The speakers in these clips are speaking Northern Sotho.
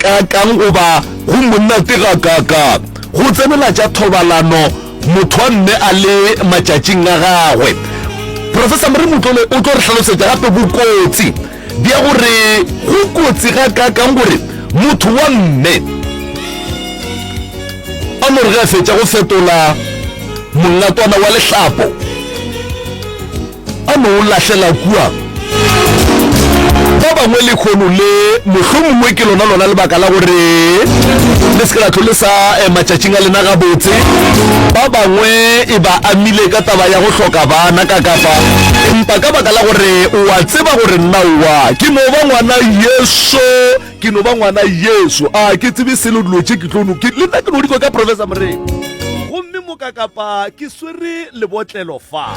gakaakang goba go monate gakaakang go tsenela tša thobalano motho wa mme a le matšatšing a gagwe. Professor Moremi Motlole o tlo re hlalosetša gape bokotsi bja gore go kotsi gakaakang gore motho wa mme a no re ge a fetša go fetola mongatwana wa lehlapo a no o lahlela kua. Ba bangwe lekgono le mohlomongwe ke lona lona lebaka la gore le se ke la tlo le sa eh, matšatšing a lena gabotse. Ba bangwe e ba amile ka taba ya go hloka bana ka kapa, empa ka baka la gore o a tseba gore nna oa ke no ba ngwana Yesu, ke no ba ngwana Yesu, a ke tsebe selo dilo tše ke tlo no ke le nna ke no di kwa ka Professor Moremi. Gomme mo ka kapa ke swere lebotlelo fa.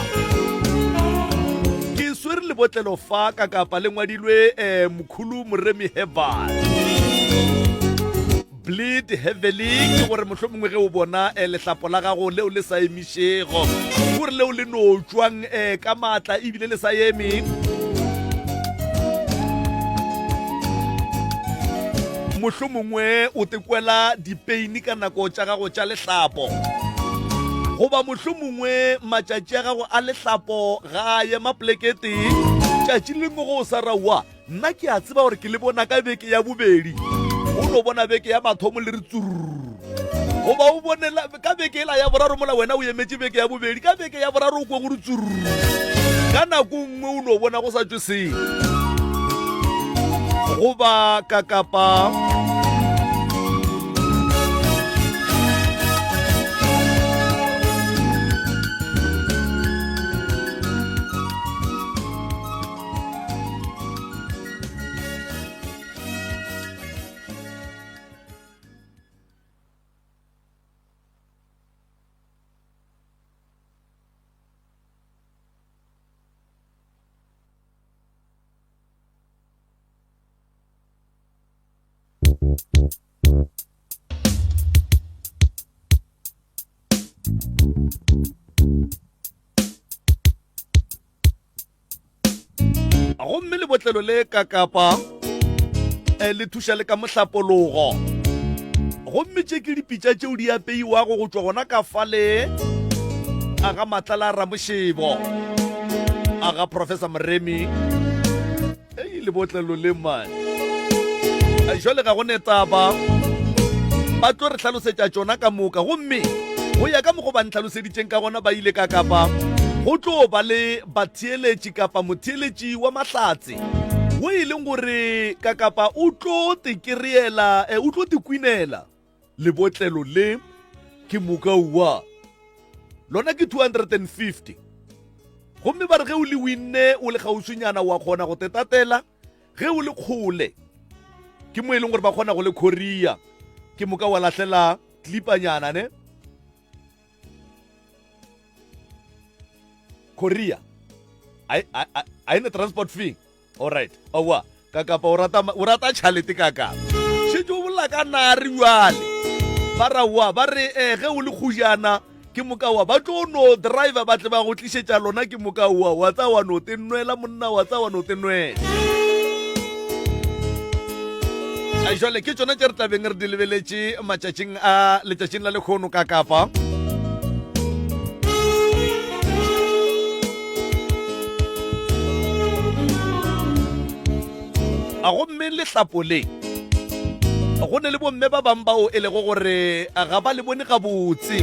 Ke swere lebotlelo fa ka kapa le ngwadilwe eh, Mkhulu Moremi Herbal. Bleed heavily ke gore mohlomongwe ge o bona eh, lehlapo la gago leo le sa emišego gore leo le no tšwang eh, ka maatla ebile le sa eme mohlomongwe o tekwela dipeini ka nako tša gago tša lehlapo goba mohlomongwe matšatši a gago a lehlapo ga a ema poleke tee tšatši le lengwe go o sa raowa nna ke a tseba gore ke le bona ka beke ya bobedi o no bona beke ya mathomo le re tsururu goba o bone ka beke ela ya boraro mola wena o emetše beke ya bobedi ka beke ya boraro o kwe gore tsururu ka nako nngwe o no bona go sa tšwe selo goba ka kapa Gomme lebotlelo le ka kapa eh, le thuša le ka mohlapologo. Gomme tše ke dipitša tšeo di apeiwago go tšwa gona ka fale a ga Matlala Ramošebo a ga Professor Moremi. Ei, lebotlelo le man. Jwale ga go ne taba. Ba tlo re hlalosetša tšona ka moka. Gomme go ya ka mokgo ba ntlhaloseditšeng ka gona ba ile ka kapa go tlo ba le batheeletši kapa motheeletši wa mahlatse wo e leng gore ka kapa o tlo te keriela eh, o tlo te kwinela lebotlelo le ke moka ua lona ke 250 gomme ba re ge o le winne o le kgauswinyana wa kgona go tetatela ge o le kgole ke mo e leng gore ba kgona go le khoria ke moka wa lahlela klipanyana ne korea a ene transport fee alright owa ka kapa o rata o rata tšhalete ka kapa šetše o bolela ka nare bjale ba ra wa ba re eh ge o le kgojana ke moka wa ba tlo no driver ba tle ba go tlišetša lona ke moka wa wa tsa wa no te nwela monna wa tsa wa no te nwela A jwale ke tšona tše re tlabeng re di lebeletše matšatšing a letšatšing la lekgono ka kapa A gomme lehlapo le go ne le bomme ba bang bao e lego gore ga ba le bone gabotse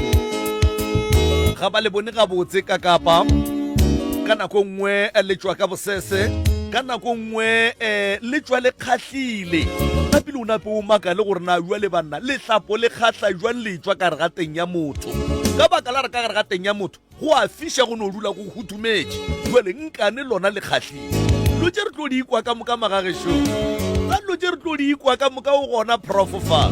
ga ba le bone gabotse ka kapa ka nako nngwe le tšwa ka bosese ka nako nngwe um le tšwa le kgahlile napile o nape o makale gore na jwale banna lehlapo le kgahla jwang le tšwa ka gare ga teng ya motho ka baka la re ka gare ga teng ya motho Go a fiša go no dula go huthumetše. Bjale nkane lona le kgahlile. Dilo tše re tlo di ikwa ka moka magagešo. Tsa dilo tše re tlo di ikwa ka moka o gona prof fa.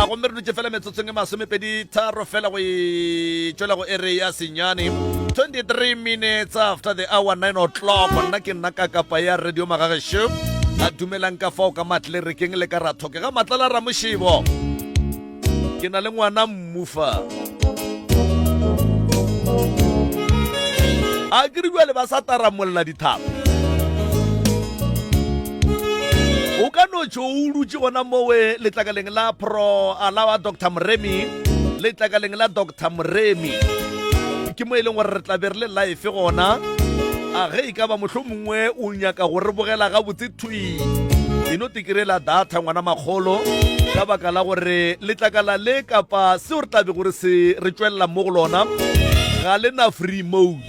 A gomme re dutše fela metsotsong e masomepedi tharo fela go e tšwela go ere ya senyane 23 minutes after the hour 9 o'clock nna ke nna ka kapa ya radio magagešo a dumelang ka fao ka matlerekeng le ka rathoke ga matlala ramošebo Ke na le ngwana mmufa. A ke re bjale ba sa taramolla dithaba. Joe o dutše gona mowe letlakaleng la pro la wa Doctor Moremi, letlakaleng la Doctor Moremi. Ke mo e leng gore re tla be re le live gona. A ge e ka ba mohlomongwe o nyaka go re bogela gabotse thwi, e no tekirela data ngwana makgolo, ka baka la gore letlakala le kapa seo re tla bego re se re tšwelela mo go lona ga le na free mode.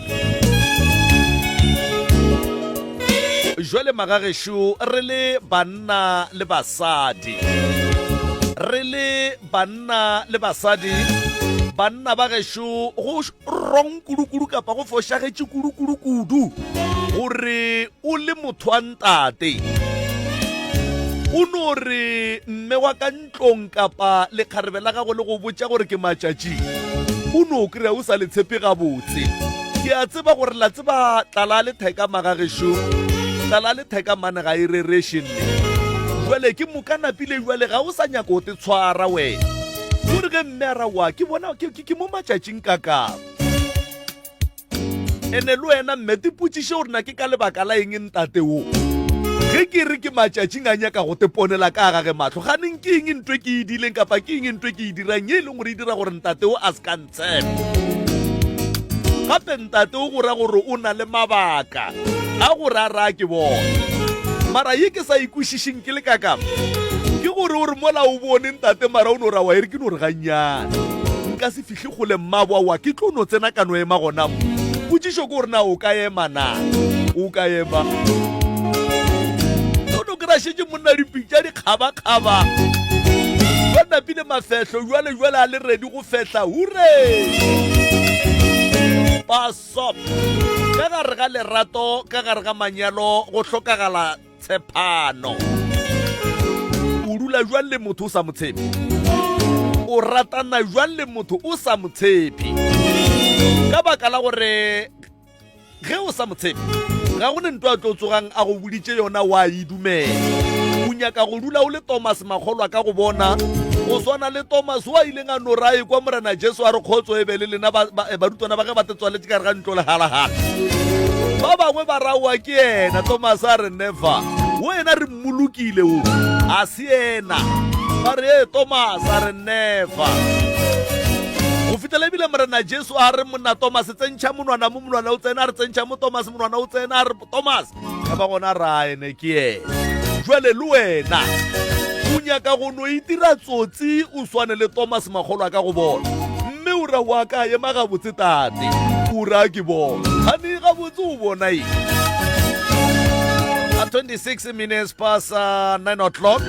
Jwale magagešo, re le banna le basadi, re le banna le basadi, banna ba gešo, go wrong kudu-kudu kapa go fošagetše kudu-kudu kudu gore o le motho wa ntate o no re mme wa ka ntlong kapa lekgarebe la gago le go botša gore ke matšatšing, o no kry-a o sa le tshepe gabotse. Ke a tseba gore la tseba tlala letheka magagešo, tlala letheka mane ga e rereše nne. Jwale ke moka napile jwale ga o sa nyaka o te tshwara wena. O re ge mme a ra wa ke bona ke, ke, ke mo matšatšing kakang. Ene le wena mme te potšiše gore na ke ka lebaka la eng ntate wo ge ke re ke matšatšing a nyaka go te ponela ka gage mahlo ganeng ke eng ntwe ke e dileng kapa ke eng ntwe ke e dirang ye e leng gore e dira gore ntate wo a se ka ntshepa. Gape ntate o go ra gore o na le mabaka a gore a raya ke bona. Mara ye ke sa ikwešišeng ke le kakam ke gore o re mola o bone ntate mara o no ra wa e re ke no re gannyane nka se fihle kgole mmabo aowa ke tlo no tsena ka no ema gona mo. Potšišo ke gore na o ka ema na? O ka ema? O no kry-a šetše monna dipitša di kgabakgaba ba napile mafehlo jwale jwale a le ready go fehla hure pasop ka gare ga lerato ka gare ga manyalo go hlokagala Tshepano. O dula jwang le motho o sa mo tshepe? O ratana jwang le motho o sa mo tshepe? Ka baka la gore ge o sa mo tshepe, ga go ne ntho a tlo tsogang a go boditše yona wa e dumela. O nyaka go dula o le Thomas makgolwa ka go bona go swana le Thomas wa ileng a no ra ekwa Morena Jesu a re kgotso e be le lena barutwana ba ge ba te tswaletše ka gare ga ntlo lehalagala. Ba bangwe ba raowa ke yena Thomas a re never wo yena re mmolokile wo a se yena. Ba re ee Thomas a re never. Go fihlela ebile Morena Jesu a re monna Thomas tsentšha monwana mo monwana o tsena a re tsentšha mo Thomas monwana o tsena a re Thomas Ka ba gona ra ene ke yena. Jwale le wena o nyaka go no itira tsotsi o swane le Thomas makgolo a ka go bona. Mme o ra wa ka ema gabotse tate. O ra ke bona. Gane gabotse o bona eng? A 26 minutes past 9 o'clock.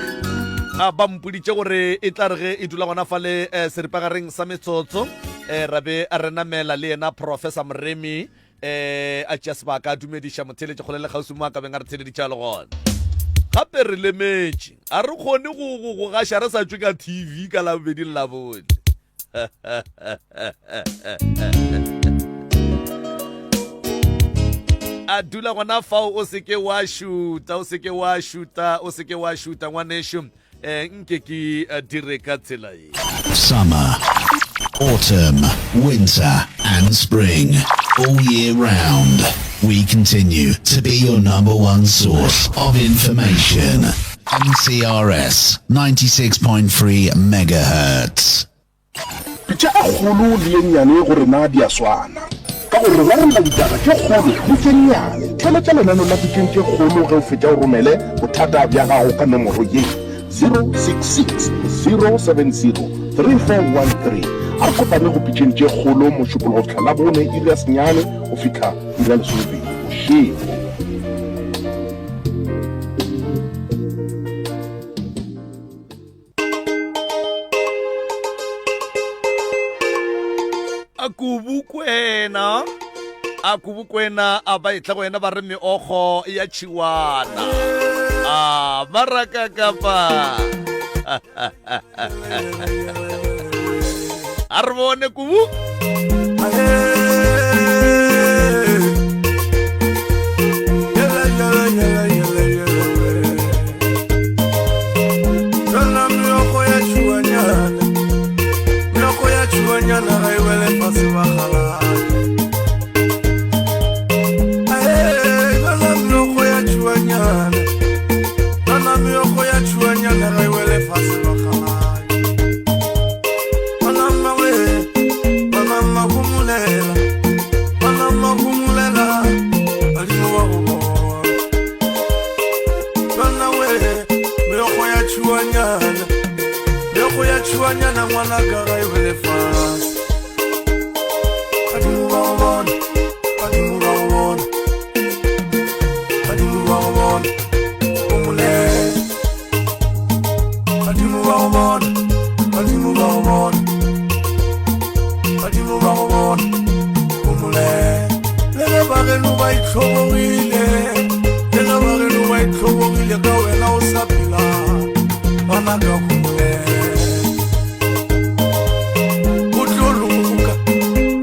A ba mpoditše gore e tla re ge e dula gona fa le eh, seripagareng sa metsotso eh, ra be re namela le yena Professor Moremi E a tšea sebaka a dumediša motheeletši kgole le kgauswi mo a ka beng a re theeleditše a le gona. Gape re lemetše, a re kgone go, go, go gaša re sa tšwe ka TV ka Labobedi le Labone. A dula gona fao, o se ke wa šuta, o se ke wa šuta, o se ke wa šuta, ngwanešu. Eh, nke ke eh, dire ka tsela ye. Summer, autumn, winter and spring, all year round, we continue to be your number one source of information. MCRS 96.3 megahertz. Pitša e kgolo le ye nnyane go rena di a swana, ka gore re rarolla ditaba tše kgolo le tše nnyane. Theeletša lenaneo la Pitšeng tše Kgolo ge o fetša o romele bothata bja gago ka nomoro ye, 066 070 3413. A re kopane go Pitšeng tše Kgolo Mošupologo go fihla Labone iri ya senyane go fihla iri ya lesomepedi bošego. Akubukwena Akubukwena a ba etla go yena ba re meokgo ya tšhiwana a baraka kapa a re bone kubu. tšhuanyana ngwanaka ga e wele fase. Badimo ba go bona, badimo ba go bona, badimo ba go bona, o molela. Badimo ba go bona, badimo ba go bona, badimo ba go bona, o molela. Le ge ba geno ba itlhobogile, le ge ba geno ba itlhobogile ka wena o sa phela, ngwanaka homolela. Go tlo loka,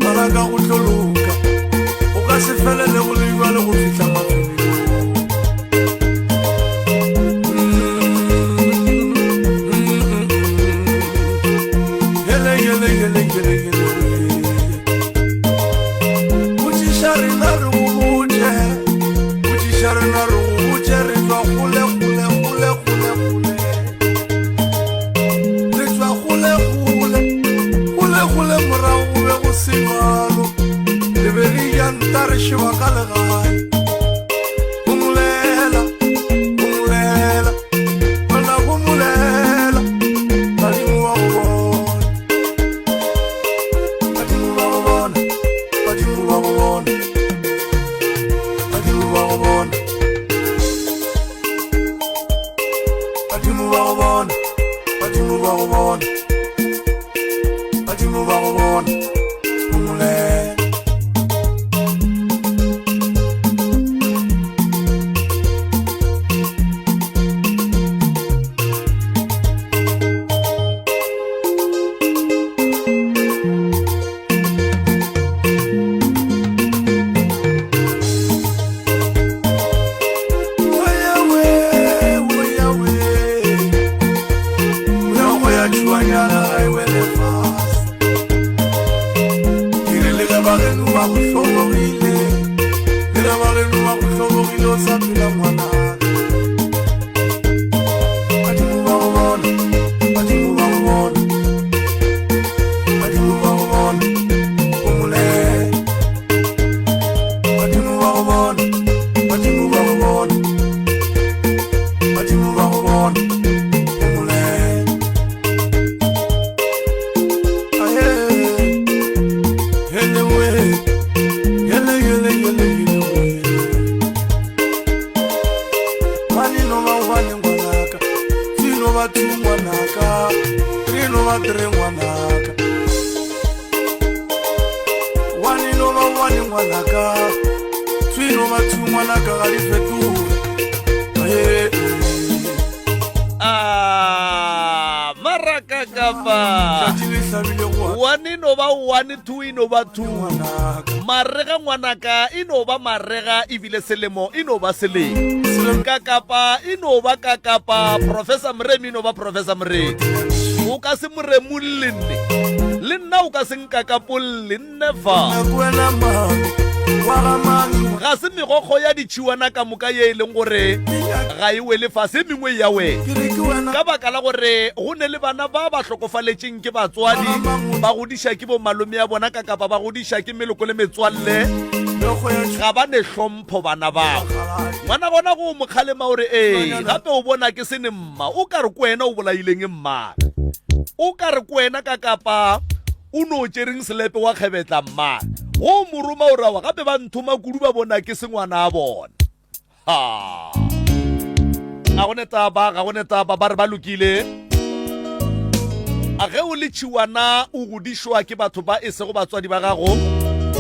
ngwanaka go tlo loka, o ka se felele go le bjalo go fihla mafelelong. Yele, yele, yele, yele, yele, Botšiša rena re go botše, botšiša rena re go botše, re tšwa kgole, kgole, kgole, kgole, kgole. Re tšwa kgole, kgole, kgole, kgole, morago go be go se bjalo. Re be re ja nta re šeba ka legae. Homolela, homolela, wena homolela, badimo ba go bona. Badimo ba go bona, badimo ba go bona, badimo ba go bona. Badimo ba go bona, badimo ba go bona, badimo ba go bona, homolela. Ah, maraka kapa one e no ba one two e no ba two marega ngwanaka e no ba marega ebile selemo e no ba selemo kakapa e no ba kakapa professor moremi e no ba professor moremi o ka se moremolle nne le nna o ka se nkakapolle Never. Ga se megokgo ya ditšhiwana ka moka ye e leng gore ga e wele fase, e mengwe e ya wela. Ka baka la gore go ne le bana ba ba hlokofaletšeng ke batswadi, ba godiša ke bomalome ya bona ka kapa ba godiša ke meloko le metswalle, ga ba ne hlompho bana bao. Ngwana gona go mo kgalema o re, Ee, gape o bona ke se ne mma, o ka re ke wena o bolaileng mmage. O ka re ke wena ka kapa O no tšereng selepe wa kgebetla mma? Go mo roma o rawa gape ba nthoma kudu ba bona ke se ngwana a bona. Ha. Ga go ne taba, ga go ne taba ba re ba lokile. A ge o le tšhiwana o godišwa ke batho ba e sego batswadi ba gago,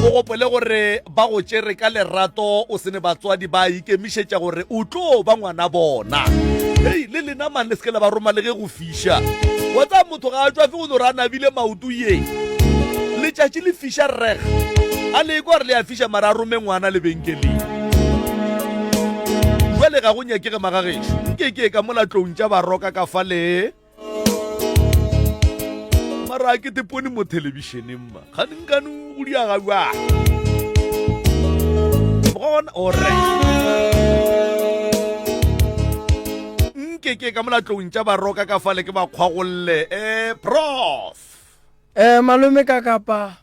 o gopole gore ba go tšere ka lerato o se ne batswadi ba ikemišetša gore o tlo ba ngwana bona. Hei, le lena man le se ke la ba roma le ge go fiša. Wa tsaya motho ga a tšwafe go no re a nabile maoto ye. Letšatši le fiša reg. A le kwa re le a fiša mara a rome ngwana lebenkeleng. Jwale ga go nyakege magagešo. Nke ke ka mola tlong tša baroka ka fa le. Mara a ke tepone mo thelebišeneng ma. Gane nkane go diaga bjang. Gona ore. Nke ke ka mola tlong tša baroka ka fale ke ba kgwagolle. Eh, prof. Eh, malome ka kapa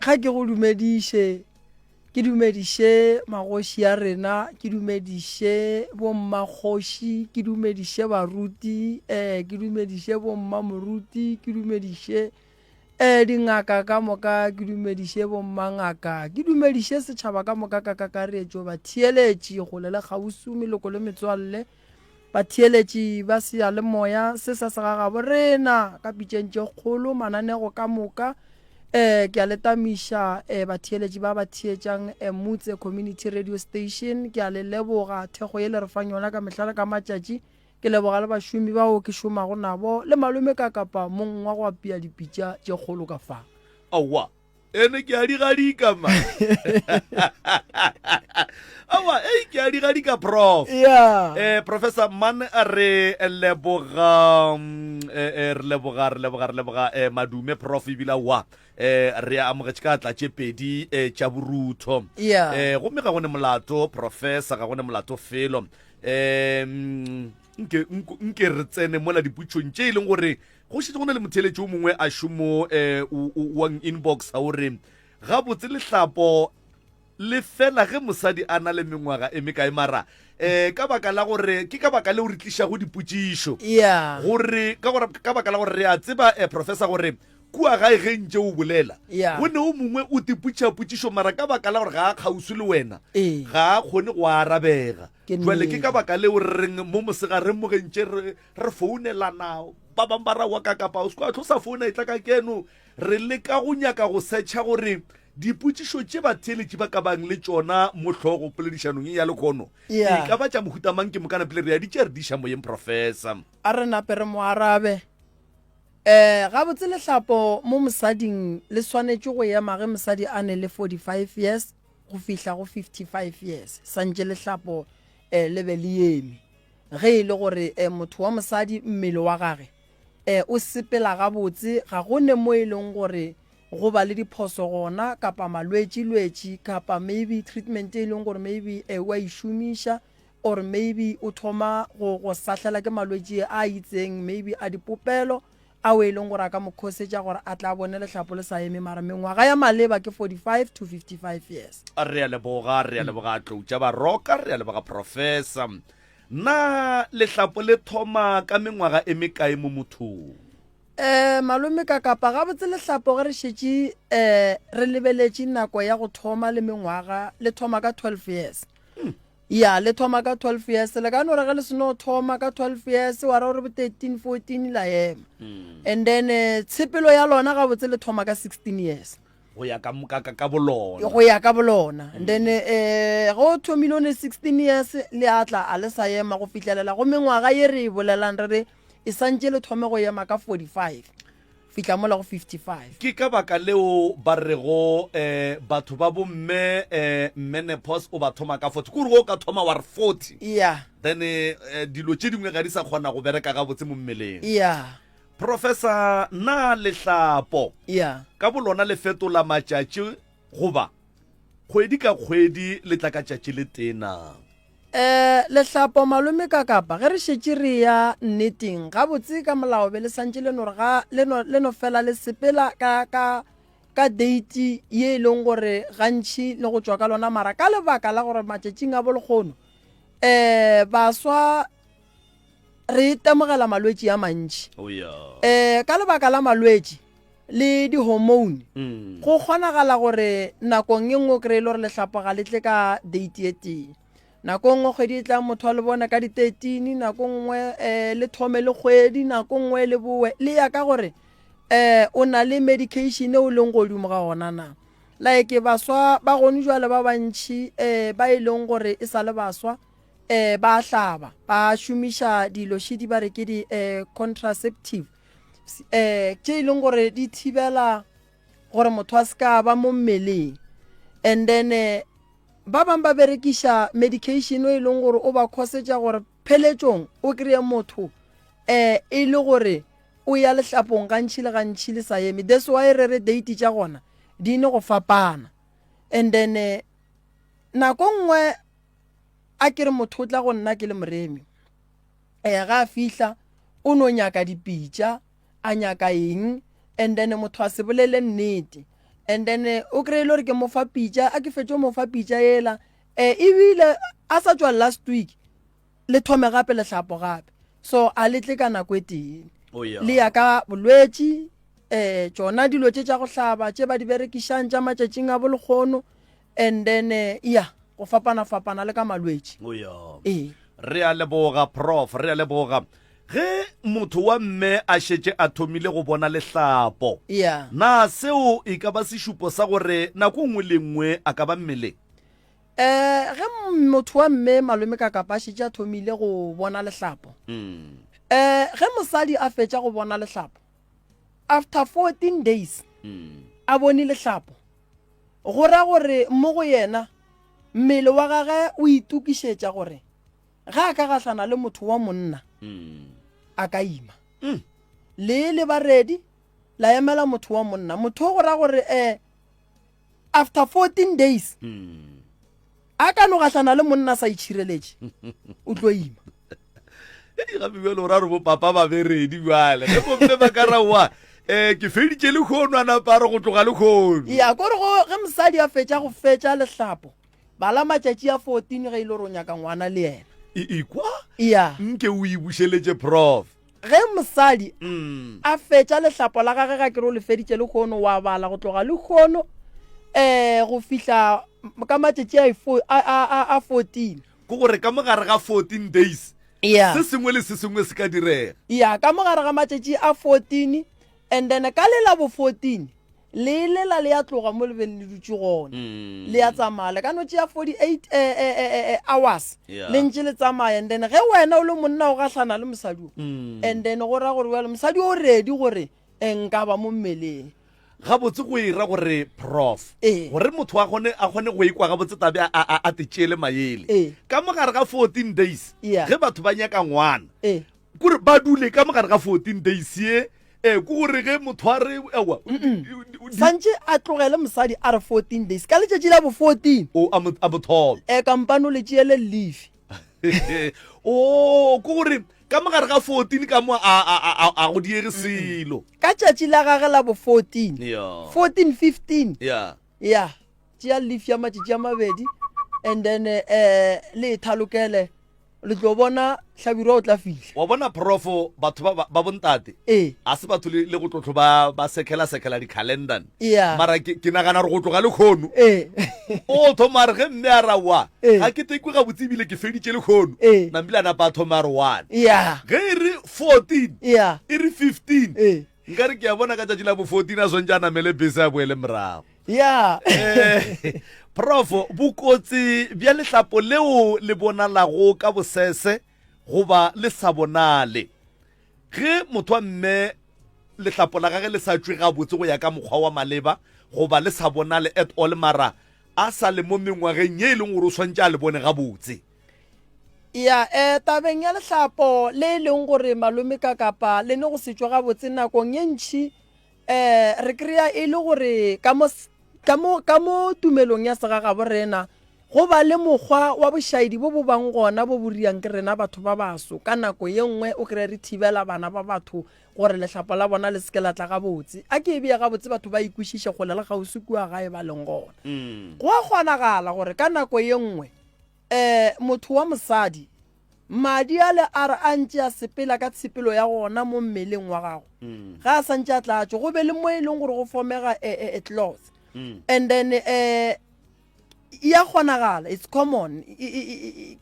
ga ke go dumediše. Ke dumediše magoši a rena, ke dumediše bommakgoši, ke dumediše baruti, eh, ke dumediše bommamoruti, ke dumediše eh, dingaka ka moka, ke dumediše bommangaka, ke dumediše setšhaba ka moka ka kakaretšo, batheeletši kgole le kgauswi, meloko le metswalle, batheeletši ba seyalemoya se sa segagabo rena ka pitšeng tše kgolo, mananego ka moka. Eh, ke a le tamiša eh, batheeletši ba ba theetšang eh, Mutse Community Radio Station. Ke a le leboga thekgo ye le re fang yona ka mehla le ka matšatši. Ke leboga le bašomi bao ke šomago nabo le malome ka kapa mong wa go apea dipitša tše kgolo ka fa. Aowa, ene ke a di gadika ma. Aowa, ei ke a di gadika prof. Yeah. Eh, Professor Man re leboga mm, eh, eh, re leboga re leboga re leboga eh, madume prof ebile aowa eh, re a amogetše ka tla tše pedi eh, tša borutho. Yeah. Eh, gomme ga go ne molato professor ga go ne molato felo. Eh, mm, nke nko- nke re tsene mola diputšong tše e leng gore go šetše go na le motheeletši o mongwe a šomo eh, o- o- wa inbox a o re gabotse lehlapo Le fela ge mosadi a na le mengwaga e mekae mara eh ka baka la gore ke ka baka leo re tlišago dipotšišo Yeah. gore ka gore ka baka la gore re a tseba eh, professor gore kua gae ge ntše o bolela Yeah. go ne o mongwe o tipotšiša potšišo mara ka baka la gore ga a kgauswi le wena Ee. ga a kgone go arabega Ke jwale ke nnete. ka baka leo re reng mo mosegareng mo ge ntše re re founelana ba bangwe ba ra wa ka kapa o se kwa tlo sa founa e tla ka keno re leka go nyaka go setšha gore Dipotšišo tše batheeletši ba ka bang le tšona mo hlogo poledišanong ye ya lehono Yeah. e ka ba tša mohuta mang? Ke mokana pele re a di tšea re di iša moyeng, Professor. A re nape re mo arabe. Eh, gabotse lehlapo mo mosading le swanetše go ema ge mosadi a ne le 45 years go fihla go 55 years, santše lehlapo eh, le be le eme. Ge e le gore eh, motho wa mosadi mmele wa gage eh, o sepela gabotse, ga go ne mo e leng gore go ba le diphoso gona kapa malwetši lwetši kapa maybe treatment e leng gore maybe eh, o a e šomiša or maybe o thoma go go sahlela ke malwetši a itseng maybe a dipopelo ao e leng gore a ka mo khosetša gore a tla bone lehlapo le sa eme mara mengwaga ya maleba ke 45 to 55 years. Re a leboga, re a leboga Tlou tša Baroka, re a leboga Professor. Na lehlapo le thoma ka mengwaga e mekae mo mothong? Eh, malome ka kapa gabotse lehlapo ge re šetše eh, re lebeletše nako ya go thoma le mengwaga le thoma ka 12 years ya le thoma ka 12 years le ka no re ge le seno thoma ka 12 years wa ra gore bo 13 14 la ema and then eh, tshepelo ya lona gabotse le thoma ka 16 years go ya ka, ka, ka, ka bolona go ya ka bolona and then eh ge o thomile o ne 16 years le a tla a le sa ema go fihlelela go mengwaga ye re e bolelang re re e santše le thome go ema ka 45 fihla mola go 55. Ke ka baka leo ba rego um batho ba bomme um menopause o ba thoma ka 40. Ke gore o ka thoma wa re 40 Yeah. then um dilo tše dingwe ga di sa kgona go bereka gabotse mo mmeleng. Yeah. Professor, na lehlapo Yeah. ka bolona le fetola matšatši goba kgwedi ka kgwedi le tla ka tšatši le tee na? Eh, lehlapo malome ka kapa ge re šetše re ya nneteng gabotse ka molao be le santše le no re ga le no le no fela le sepela ka ka ka date ye e leng gore gantši le go tšwa ka lona mara ka lebaka la gore matšatšing a bolekgono eh baswa re itemogela malwetši a mantši Oh yeah. eh ka lebaka la malwetši le di-hormone Mm. go kgonagala gore nakong e nngwe o kry-e le gore lehlapo ga le tle ka date e tee nako nngwe kgwedi e tlang motho a le bona ka di-thirteen nako nngwe um le thome le kgwedi nako nngwe le boe le ya ka gore um o na le medication e o leng godimo ga ona na like baswa ba gone jwale ba bantšhi um ba e leng gore e sa le baswa um ba hlaba ba šomiša dilo šedi ba re ke di-contraceptive um tše e leng gore di thibela gore motho a se ka ba mo mmeleng and then eh, ba bangwe ba berekiša medication e leng gore o ba khosetša gore pheletšong o kry-e motho um e le gore o ya lehlapong gantšhi le gantšhi le sa eme that's why re re date tša gona di ne go fapana and then eh, nako nngwe a ke re motho o tla go nna ke le moremi um ga a fihla o no nyaka dipitša a nyaka eng and then motho a se bolele nnete. And then eh, o kry-e le gore ke mo fa pitša, a ke fetše mo fa pitša ela, um ebile a sa tšwa last week, le thome gape lehlapo gape. So a le tle ka nako e tee. Oh, yeah. Le ya ka bolwetši, um tšona dilo tše tša go hlaba tše ba di berekišang tša matšatšing a bolekgono, and then eh, ya go fapana fapana le ka malwetši. Oh, yeah. Ee. Re a leboga prof, re a leboga. Ge motho wa mme a šetše a thomile go bona lehlapo, Yeah. na seo e ka ba sešupo sa gore nako nngwe le nngwe a ka ba mmeleng? Eh, ge motho wa mme malome ka kapa a šetše a thomile go bona lehlapo, eh, ge mosadi a fetša go bona lehlapo, after 14 days a bone lehlapo, go ra gore mo go yena mmele wa gage o itokišetša gore Ge a ka gahlana le motho wa monna, a ka ima. Le le ba ready, la emela motho wa monna. Motho o go ra gore eh, after 14 days, a ka no gahlana le monna a sa itšhireletše, o tlo ima. Ei, gape bjale o ra gore bo papa ba be ready bjale. Ge bomme ba ka ra wa, eh, ke feditše lekhono, a napa a re go tloga lekhono. Ya, kore go ge mosadi a fetša go fetša lehlapo, Bala matšatši a 14 ge e le gore o nyaka ngwana le yena. E ikwa? Ya. Nke o e bušeletše prof. Ge mosadi mm. a fetša lehlapo la gage ga ke re o le feditše lekgono wa bala go tloga lekgono um go fihla ka matšatši a 14. Ke gore ka mogare ga 14 days ya se sengwe le se sengwe se ka direga. Ya ka mogare ga matšatši a 14 and then ka le la bo 14 Le lela le ya tloga mo le beng le dutše gona. Mm. Le ya tsamaya. Le ka no tšea 48 eh, eh, eh, eh, hours. Yeah. Le ntše le tsamaya and then ge wena o le monna o gahlana le mosadi o. Mm. And then go ra gore bjale mosadi o ready gore eh, nka ba mo mmeleng. Gabotse go e ra gore prof. Ee. Gore motho a kgone a kgone go ikwa gabotse tabe a a a te tšeele maele. Ee. Ka mogare ga 14 days. Yeah. Ge batho ba nyaka ngwana. Ee. Kore ba dule ka mogare ga 14 days ye Ee, ke gore ge motho a re ewa santše a tlogele mosadi a re 14 days ka letšatši la bo 14 o a mo a mo thome e kampane o le tšeele leave o ke gore ka mogare ga 14 ka mo a a a a go diege selo ka tšatši la gage la bo 14 yeah 14 15 yeah ya tšea leave ya matšatši a mabedi and then eh le e thalokele Le tlo bona Hlabirwa o tla fihla. Wa bona profo batho ba ba bontate Ee. a se batho le, le go tlotlo ba ba sekhela sekhela di-calendar Yeah. mara ke, ke nagana gore go tloga lekgono Ee. o thoma a re ge mme a ra wa Ee. ga ke tekwe gabotse ebile ke feditše lekgono Ee. nambile a napa a thoma a re one Yeah. ge e re 14 Yeah. e re 15 Ee. nkare ke a bona ka tšatši la bo 14 a swantše a namele bese a boele morago ya Eh, prof bokotsi bja lehlapo leo le bonalago ka bosese goba le sa bonale ge motho wa mme lehlapo la gage le sa tšwe gabotse go ya ka mokgwa wa maleba goba le sa bonale at all mara a sa le mo mengwageng ye e leng gore o swantše a le bone gabotse ya um tabeng ya lehlapo le e leng gore malome ka kapa le ne go se tšwe gabotse nakong ye ntšhi Eh, re kry-a e le gore ka mo, ka mo, ka mo tumelong ya segagabo rena go ba le mokgwa wa bošaedi bo bo bang gona bo bo riang ke rena batho ba baso. Ka nako ye nngwe o kry-e re thibela bana ba batho gore lehlapo la bona le se ke la tla gabotse. A ke e beye gabotse batho ba e kwešiše kgole le kgauswi kua gae ba leng gona. Go a kgonagala gore ka nako ye nngwe um motho wa mosadi Madi ale a re a ntše a sepela ka tshepelo ya gona mo mmeleng wa gago, ge a sa ntše a tla tšwa, go be le mo e leng gore go fomega a, a, a cloth. And then eh, ya kgonagala, it's common,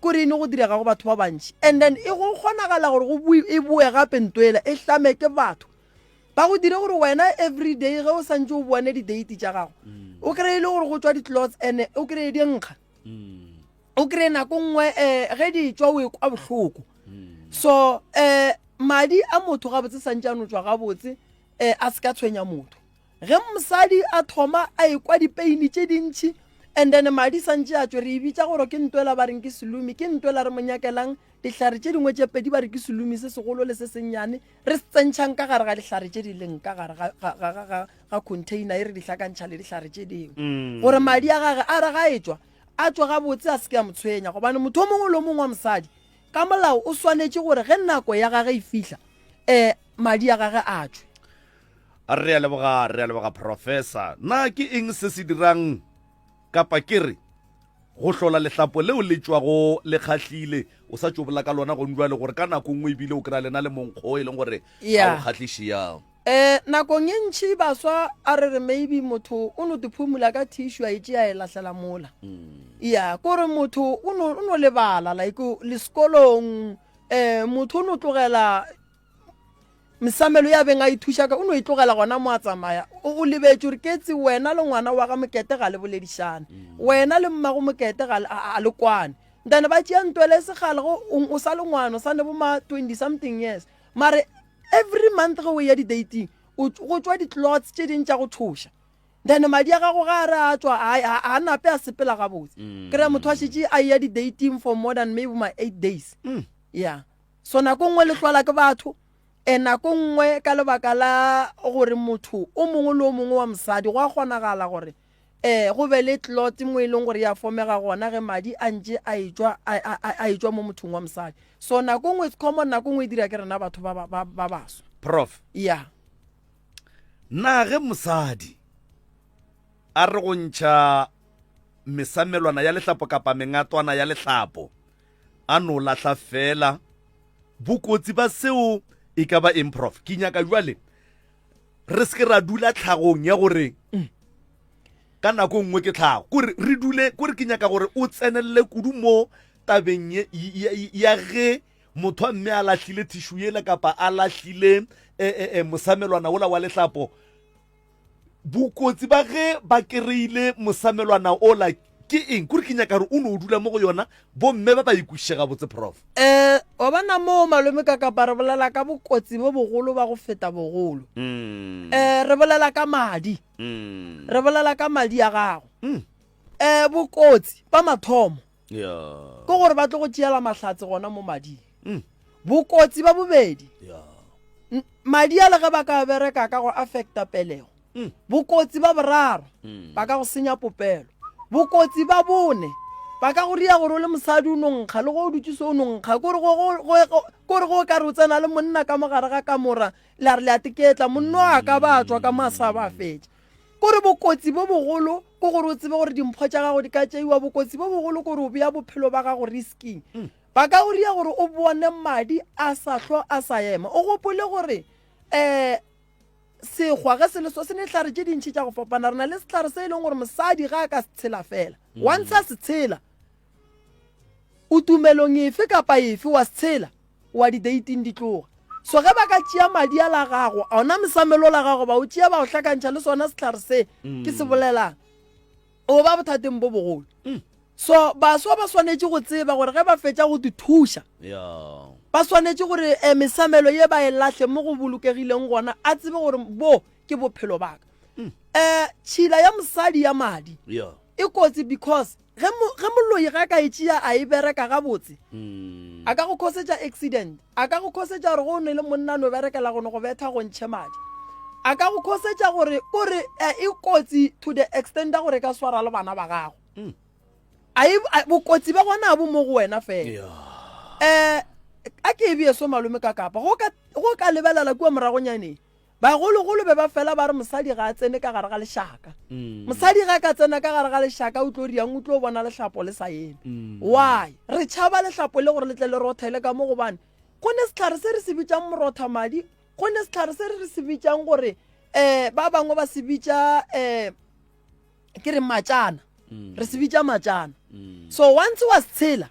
kore e ne go direga go batho ba bantši. And then e go kgonagala gore go e boe gape nto ela, e hlame ke batho. Ba go dire gore wena every day ge o sa ntše o bone di-date tša gago, o kry-e le gore go tšwa di-cloths and o kry-e di nkga. O kry-e nako nngwe um ge di tšwa o e kwa bohloko. So um madi a motho gabotse santše a no tšwa gabotse um a se ka tshwenya motho. Ge mosadi a thoma a ekwa dipeini tše dintšhi and then madi santše a tšwe, re e bitša gore ke ntwela ba reng ke selomi, ke ntwela re mo nyakelang dihlare tše dingwe tše pedi ba re ke selomi se segolo le se sennyane, re se tsentšhang ka gare ga dihlare tše di leng ka gare ga, ga, ga, ga, ga container e re di hlakantšha le dihlare tše dingwe gore madi a gage a re ga e tšwa a tšwe gabotse a se ke a mo tshwenya gobane motho o mongwe le o mongwe wa mosadi ka molao o swanetše gore ge nako ya gage e fihla um madi a gage a tšwe. Re a leboga, re a leboga Professor. Na ke eng se se dirang kapa ke re go hlola lehlapo leo le tšwago le kgahlile o sa tšo bola ka lona gong jwale gore ka nako nngwe ebile o kry-a lena le monkgo e leng gore ga o kgahliše ya Eh, nakong e ntšhi baswa a re re maybe motho o no tiphumula ka tissue a e tšea e lahlela mola mm. ya kore motho o no, o no lebala like le sekolong eh motho o no tlogela mesamelo ya beng a ithuša ka o no e tlogela gona mo a tsamaya o lebetše gore ketsi wena le ngwana wa ga mokete ga le boledišane mm. wena le mmago mokete ga a le kwane then ba tšea ntwele segale go o sa le ngwana o sa ne bo ma 20 something years mare every month ge o ya di-dating go tšwa di-clots tše ding tša go tšhoša then madi a gago ga a re a tšwa a nape a sepela gabotse mm. kry-a motho a šetše a ya di-dating for more than maybe my eight days mm. yeah So nako nngwe le hlwala ke batho, e nako nngwe ka lebaka la gore motho o mongwe le o mongwe wa mosadi go a kgonagala gore um go be le clot mo e leng gore ya fomega gona ge madi a ntše a etšwa a etšwa mo mothong wa mosadi. So nako nngwe it's common, nako nngwe e dira ke rena batho ba ba ba baso. Prof. Yeah. Na ge mosadi a re go ntšha mesamelwana ya lehlapo kapa mengatwana ya lehlapo a no lahla fela bokotsi ba seo e ka ba eng prof ke nyaka jwale re se ke ra dula tlhagong ya gore mm. ka nako nngwe ke tlhago kore re dule kore ke nyaka gore o tsenelele kudu mo tabeng ya ge motho a mme a lahlile tissue yela kapa a lahlile e, e, e, mosamelwana ola wa lehlapo Bokotsi ba ge ba kereile mosamelwana ola ke eng? Kore ke nyaka gore o no dula mo go yona, bomme ba ba e kwešiše gabotse, Prof. Eh, wa bona moo malome ka kapa re bolela ka bokotsi bo bogolo ba go feta bogolo. Mm. Eh, re bolela ka madi. Mm. Re bolela ka madi a gago. Mm. Eh, bokotsi ba mathomo. Yeah. Ke gore ba tlo go tšeela mahlatse gona mo mading. Mm. Bokotsi ba bobedi. Yeah. Madi a le ge ba ka bereka ka go affecta pelego. Mm. Bokotsi ba boraro mm. ba ka go senya popelo. Bokotsi ba bone ba ka go ria gore o le mosadi o no nkga le go o dutse se o no nkga kore go go ka re o tsena le monna ka mogare ga kamora la re le a teketla monna a ka ba tswa ka masa ba fetša Kore bokotsi bo bogolo ke gore o tsebe gore dimpho tša gago di ka tšeiwa. Bokotsi bo bogolo ke gore o bea bophelo ba gago risking. Ba ka go ria gore o bone madi a sa hlo a sa ema. O gopole gore um sekgwa ge se le so se ne dihlare tše dintši tša go fapana. Re na le sehlare se e leng gore mosadi ga a ka se tshela fela, once a se tshela, o tumelong efe kapa efe wa se tshela, wa di-dating di tloga. So ge ba ka tšea madi a la gago, ona mesamelo la gago, ba o tšea ba o hlakantšha le sona sehlare se ke se bolelang, o ba bothateng bo bogolo. So baswa ba swanetše go tseba gore ge ba fetša go di thuša, ba swanetše gore eh, mesamelo ye ba e lahle mo go bolokegileng gona, a tsebe gore bo ke bophelo ba ka. Um tšhila ya mosadi ya madi e kotsi because Ge, mo, ge moloi ge a ka e tšea a e bereka gabotse, mm. a ka go khosetša accident, a ka go khosetša gore go o ne le monna no berekela go no go betha go ntšhe madi, a ka go khosetša gore kore eh, e kotsi to the extent ya gore e ka swara le bana ba gago. Mm. A e, a, bokotsi ba gona bo mo go wena fela. Yeah. Eh, a ke e bee so malome ka kapa go ka, go ka lebelela kua moragonyaneng Bagologolo be ba fela ba re mosadi ga a tsene ka gare ga lešaka. Mosadi ga a ka tsena ka gare ga lešaka o tlo riang o tlo bona lehlapo le sa eme. Why? Re tšhaba lehlapo le gore le tle le rothele ka mo gobane go ne sehlare se re se bitšang morotha madi, go ne sehlare se re se bitšang gore um ba bangwe ba se bitša um ke re matšana. Re se bitša matšana. So once wa se tshela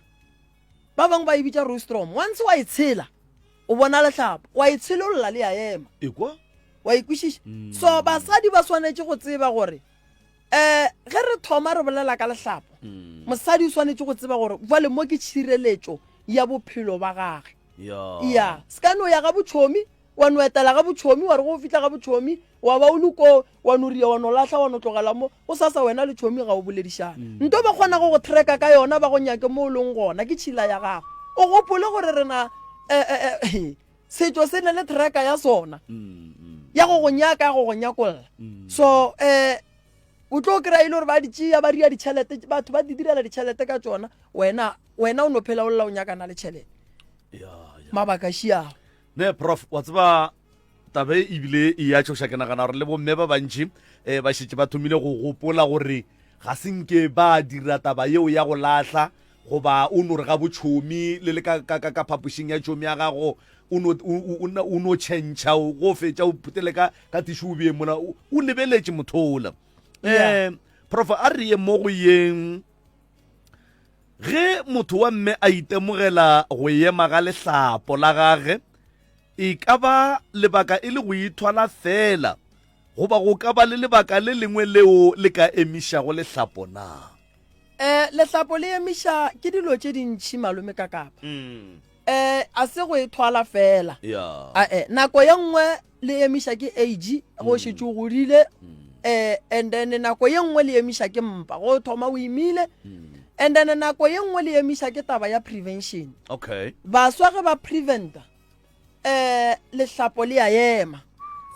Ba bangwe ba e bitša rostrum. Once wa e tshela, o bona lehlapa. Wa e tshelolla le ya ema. Ekwa? Wa e kwešiša? Mm. So basadi ba swanetše go tseba gore eh ge re thoma re bolela ka lehlapo, mm. mosadi o swanetše go tseba gore jwale mo ke tšhireletšo ya bophelo ba gage. Ya. Se ka no ya ga botšhomi wa no etela ga botšhomi wa re go fihla ga botšhomi wa ba o le ko wa no ria wa no lahla wa no tlogela mo go sasa wena le tšhomi ga o boledišane mm. nto ba kgona go go tracka ka yona ba go nyake mo o leng gona ke tšhila ya gago o gopole gore rena eh, eh, eh, setšo se ne le tracka ya sona mm, mm. ya go go nyaka ya go go nyakolla so um o tlo kry-a e le gore ba di tšea ba ria ditšhelete batho ba di direla ditšhelete ka tšona wena wena o no phela o lla o nyakana le tšhelete mabaka šiago Ne prof, wa tseba. Taba e ebile e ya tšhoša ke nagana gore le bomme ba bantši um ba šetše ba thomile go gopola gore ga se nke ba dira taba yeo ya go lahla goba o no re ga botšhomi le le ka, ka, ka, ka phapošing ya tšhomi ya gago o no, o, o, o no tšhentšha go fetša o phutele ka, ka tišu o bee mola o, o lebeletše motho ola. Yeah. Um prof a re ye mo go yeng ge motho wa mme a itemogela go ema ga lehlapo la gage e ka ba lebaka e le go ithwala fela goba go ka ba le lebaka le lengwe leo le ka emišago lehlapo na? Um lehlapo le emiša ke dilo tše dintšhi malome ka kapa. Mm. Um a se go ithwala fela. Yeah. Ae, nako ye nngwe le emiša ke age go mm. šetše o godile um and then nako ye nngwe le emiša ke mpa go thoma o imile mm. and then nako ye nngwe le emiša ke taba ya prevention. Okay. Baswa ge ba preventa um lehlapo le a ema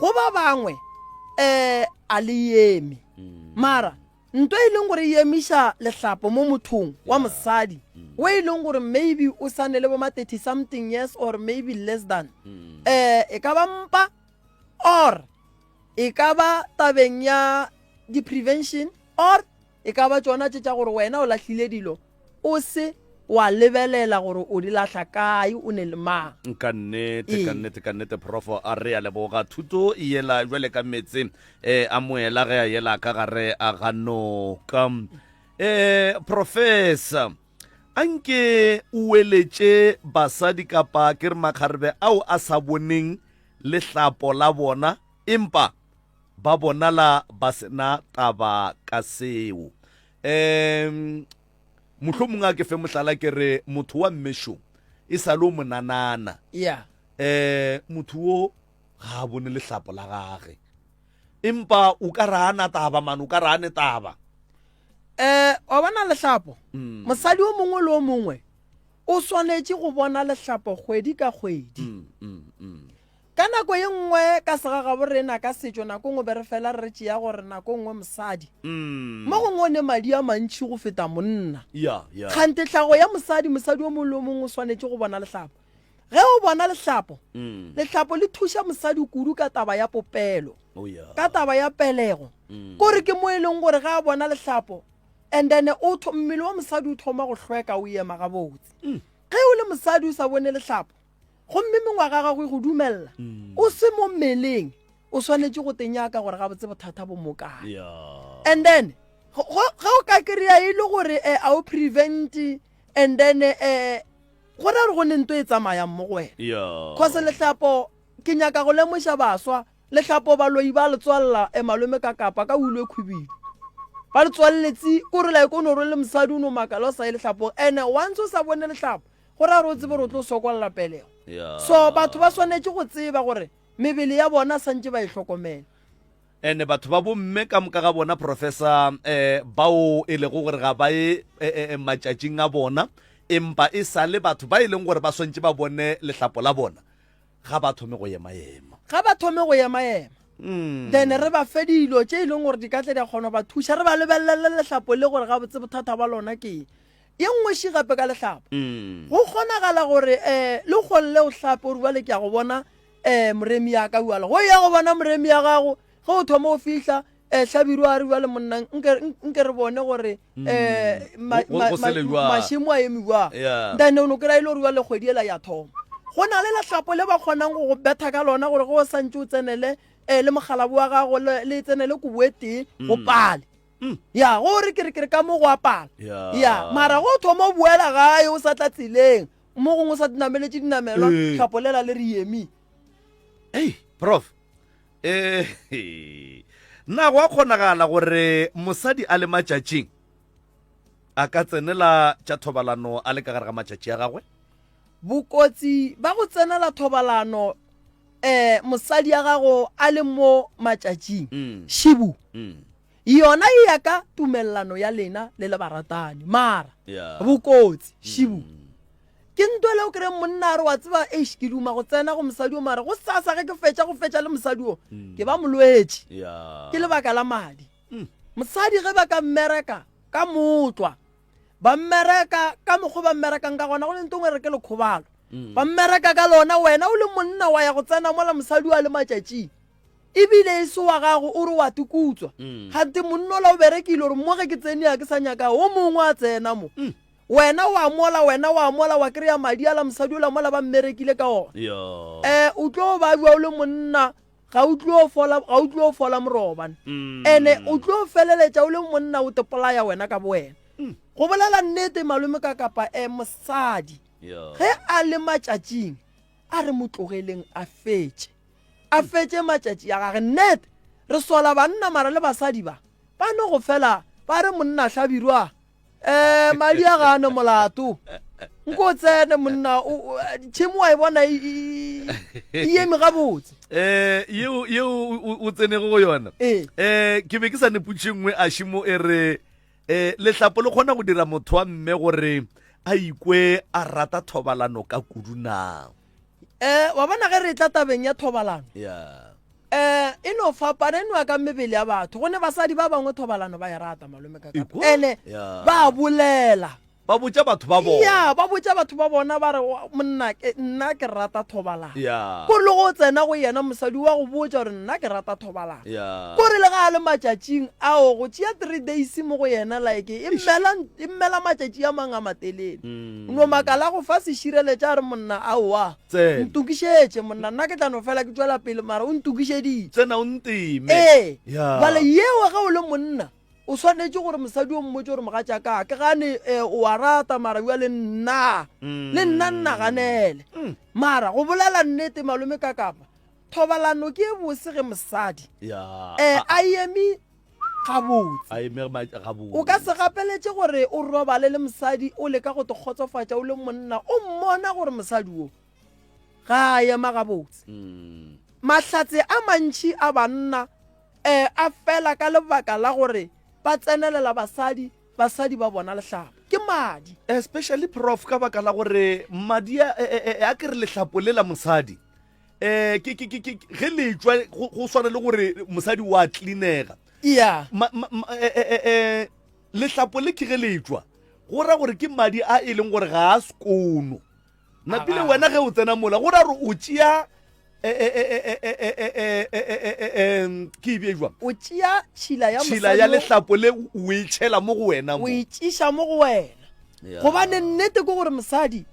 go ba bangwe um a le eme mm. mara nto e leng gore e emiša lehlapo mo mothong wa mosadi mm. o e leng gore maybe o sane le boma 30 something years or maybe less than um e ka ba mpa or e ka ba tabeng ya di-prevention or E ka ba tšona tše tša gore wena o lahlile dilo o se wa lebelela gore o di lahla kae, o ne le mang. Ka nnete, ka Ee. nnete, ka nnete, Prof. A re a leboga. Thuto e yela bjale ka meetse eh, a moela ge a yela ka gare a ga noka. Eh, Professor, anke o eletše basadi kapa ke re makgarebe ao a sa boneng lehlapo la bona empa Ba bonala ba se na taba ka seo. Um, mohlomongwe a ke fe mohlala ke re motho wa mmešong e sa le o monanana. Yeah. Eh, motho wo ga a bone lehlapo la gage. Empa o ka re a na taba mane, o ka re a ne taba. Eh, wa bona lehlapo? Mm. Mosadi o mongwe le o mongwe o swanetše go bona lehlapo kgwedi ka kgwedi. Mm, mm, mm. Ka nako ye nngwe ka segagabo rena ka setšo nako nngwe be re fela re tšea gore nako nngwe mosadi mo gongwe o ne madi a mantši go feta monna. Kgante tlhago ya mosadi, mosadi o mongwe le o mongwe o swanetše go bona lehlapo. Ge o bona lehlapo, lehlapo le thuša mosadi kudu ka taba ya popelo, ka taba ya pelego. Kore ke mo e leng gore ge a bona lehlapo and then o mmele wa mosadi o thoma go hlweka o ema gabotse. Ge o le mosadi o sa bone lehlapo, gomme mengwaga ya gago e go dumelela mm. o se mo mmeleng o swanetše go tenyaka gore gabotse bothata bo mo kae and then ge o ka kry-a e le gore eh, a o prevent and then um go ra gore go ne nto e tsamayang mo go wena cause lehlapo ke nyaka go lemoša baswa lehlapo baloi ba le tswalela e malome ka kapa ka ulo e khwibidu ba le tswaleletse kore like o no rwele mosadi o no makala o sa ye lehlapong and once o sa bone lehlapo Go ra gore o tsebe gore o tlo sokolla pelego. So batho ba swanetše go tseba gore mebele ya bona santše ba e hlokomele. Ene batho ba bomme ka moka ga bona professor eh, bao e lego gore ga ba ye eh, eh, matšatšing a bona empa e sa le batho ba e leng gore ba swantše ba bone lehlapo la bona ga ba thome go ema-ema. Ga ba thome go ema-ema. Mm. Then re ba fe dilo tše e leng gore di ka tle di a kgona go ba thuša re ba lebelele lehlapo le gore gabotse bothata ba lona ke eng. Ye nngwe ši gape ka lehlapo. Mm. Go kgonagala gore um le kgonle o hlape gore bjale ke ya go bona um moremi ya ka bjale. Go ya go bona moremi ya gago ge o thoma o fihla um hlabirwa a re bjale monna nke nke re bone gore um Go- go sele jwang. mašemo a eme jwang. Yeah. Then o no kry-a e le gore bjale kgwedi ela ya thoma. Go na le lehlapo le ba kgonang go go betha ka lona gore ge o santše o tsenele um le mokgalabo wa gago le le tsenele kobo e tee go pale. Mm. Ya, go re ke re ke re ka mo go apala. Ya. Ya, mara go thoma o boela gae o sa tla tseleng, mo gongwe o sa nameletše dinamelwa, Ee. tlhapo lela le re emi. Ei, prof. Eh, na go a kgonagala gore mosadi a le matšatšing a ka tsenela tša thobalano a le ka gare ga matšatši a gagwe? Bokotsi ba go tsenela thobalano eh mosadi ya gago a le mo matšatšing Mm. šibu Mm. yona e ya ka tumelelano ya lena le le baratani mara Yeah. bokotsi šibu ke nto le o kry monna a re wa tseba eish ke duma go tsena go mosadi o mara go sasa ge ke fetša go fetša le mosadi o ke ba molwetši Yeah. ke lebaka la madi mosadi ge ba ka mmereka ka motlwa ba mmereka ka mokgwa ba mmerekang ka gona go ne nto ngwe re ke lekgobalo. Mm. Ba mmereka ka lona wena o le monna wa ya go tsena mola mosadi wa le matšatšing. Ebile e se wa gago o re wa tikutswa. Mm. Gante monna ola o berekile gore mo ge ke tsene ya ke sa nyaka o mongwe a tsena mo. Mm. Wena wa mola wena wa mola wa kry-a madi ala mosadi ola mola ba mmerekile ka ona. Eh o tlo ba bua o le monna ga o tlo fola ga o tlo fola moroba mm. ene o tlo feleletša o le monna o tepolaya wena ka bowena mm. go bolela nnete malome ka kapa e mosadi ge a le matšatšing a re mo tlogeleng a fetše a fetše matšatši a gage nnete re sola banna mara le basadi ba ba no go fela ba re monna hlabirwa um madi a ga a ne molato nko tsene monna tšhemo wa e bona e, e, e eme gabotse um yeo yeo o tsenego go yona um ke be ke sa neputše nngwe a šimo e re um lehlapo le kgona go dira motho wa mme gore a ikwe a rata thobalano ka kudu na um wa bona ge re tla tabeng ya thobalano yeah um e no fapana e noa ka mebele ya batho go ne basadi ba bangwe thobalano ba e rata malome ka kapa ene ba bolela ba botša batho ba bona ya ba botša batho ba bona ba re monna nna ke rata thobalano ya ko le go tsena go yena mosadi wa go botša gore nna ke rata thobalano ya ko re le ga a le matšatšing ao go tšea three days mo go yena like e mmela e mmela matšatši a mang a matelele mm. no makala go fa sešireletša a re monna aowa Tsena. Ntokišetše, monna, nna ke tla no fela ke tšwela pele, mara o ntokišeditše. Tsena o nteme. Ee. Ya. Bjale yeo ge o le monna, o swanetše gore mosadi o mmotše gore mogatšaka, ke gane eh, o a rata, mara bjale nna, le nna nnaganele. Mara go bolela nnete, malome Kakapa, thobalano ke e bose ge mosadi Ya. eh, a eme gabotse. A eme ma- gabotse. O ka se gapeletše gore o robale le mosadi o leka go te kgotsofatša o le monna, o mmona gore mosadi wo ga a ema gabotse. Mm. Mahlatse a mantši a banna um a fela ka lebaka la gore ba tsenelela basadi, basadi ba bona lehlapo. Ke madi. Especially prof ka baka la gore madi a, e, e, e, a ke re lehlapo le la mosadi eh ke ke ke ke ge le tšwa go go swana le gore mosadi wa tlinega Yeah. ma, ma, ma, eh, eh, eh, eh, lehlapo le ke ge le tšwa go ra gore ke madi a e leng gore ga a sekono napile Aga. wena ge o tsena mola go ra gore o tšea eh, eh, eh, eh, eh, eh, eh, eh, eh, eh, eh, eh, ke e bee jwang O tšea tšhila ya tšhila mosadi ya wo, lehlapo le o e tšhela mo go wena o mo e tšiša mo go wena. Gobane nnete ke gore mosadi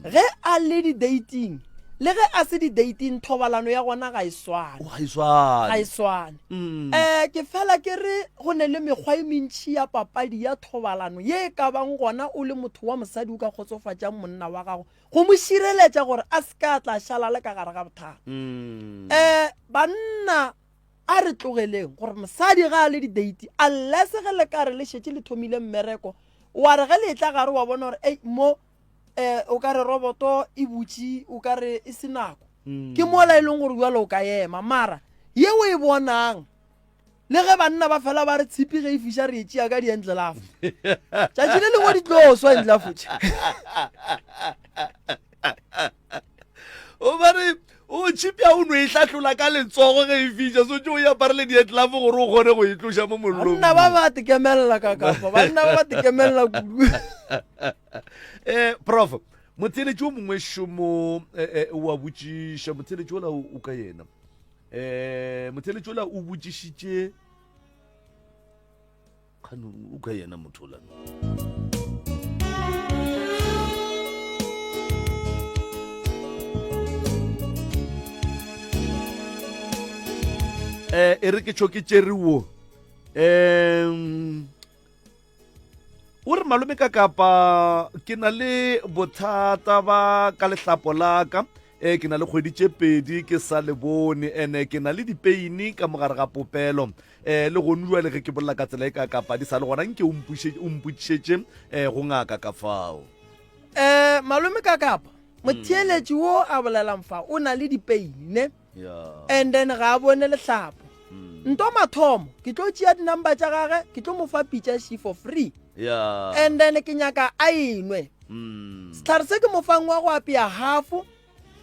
ge a le di-dating le ge a se di-dating thobalano ya gona ga e swane. Ga e swane. Ga e swane. Um ke fela ke re go ne le mekgwa e mentši ya papadi ya thobalano ye e ka bang gona o le motho wa mosadi o ka kgotsofatšang monna wa gago go mo šireletša gore a se ka tla šala le ka gare ga bothata. Um banna A re tlogeleng gore mosadi ga a le di-date unless ge le ka re le šetše le thomile mmereko wa re ge le etla gare wa bona gore ei mo um o ka re roboto e butše o ka re e se nako mm. ke mola e leng gore jalo o ka ema mara ye o e bonang le ge banna ba fela ba re tshipi ge e fiša re e tšea ka di-entlelafo tšatši le lengwe di tlo swa entlelafo tše o ba re o tšhipi a o no e hlahlola ka letsogo ge e fiša swetse o e aparele dietlafo gore o kgone go e tloša mo mollong banna ba ba tekemelela ka kapa banna ba ba tekemelela kudu um prof motheeletši o mongwe šomo eh, eh, o a botšiša motheeletši ola o ka yena um motheeletši ola o botšišitše Kgane o ka yena motho ola. Eh, e re ke tšho ke tšere wo um o re malome ka kapa ke na le bothata ba ka lehlapo la ka e ke na le kgwedi tše pedi ke sa le bone ene ke na le dipeini ka mogare ga popelo um le gone jale ge ke bolela ka tsela e ka kapa di sa le gona nke o mpotšišetše um go ngaka ka fao um malome ka kapa motheeletši wo a bolelang fa o na le dipeini ne and then ga a bone lehlapo mm. nto mathomo ke tlo tšea di-number tša gage ke tlo mo fa pitša she for free yeah. and then ke nyaka a enwe mm. setlhare se ke mo fang wa go apea halfo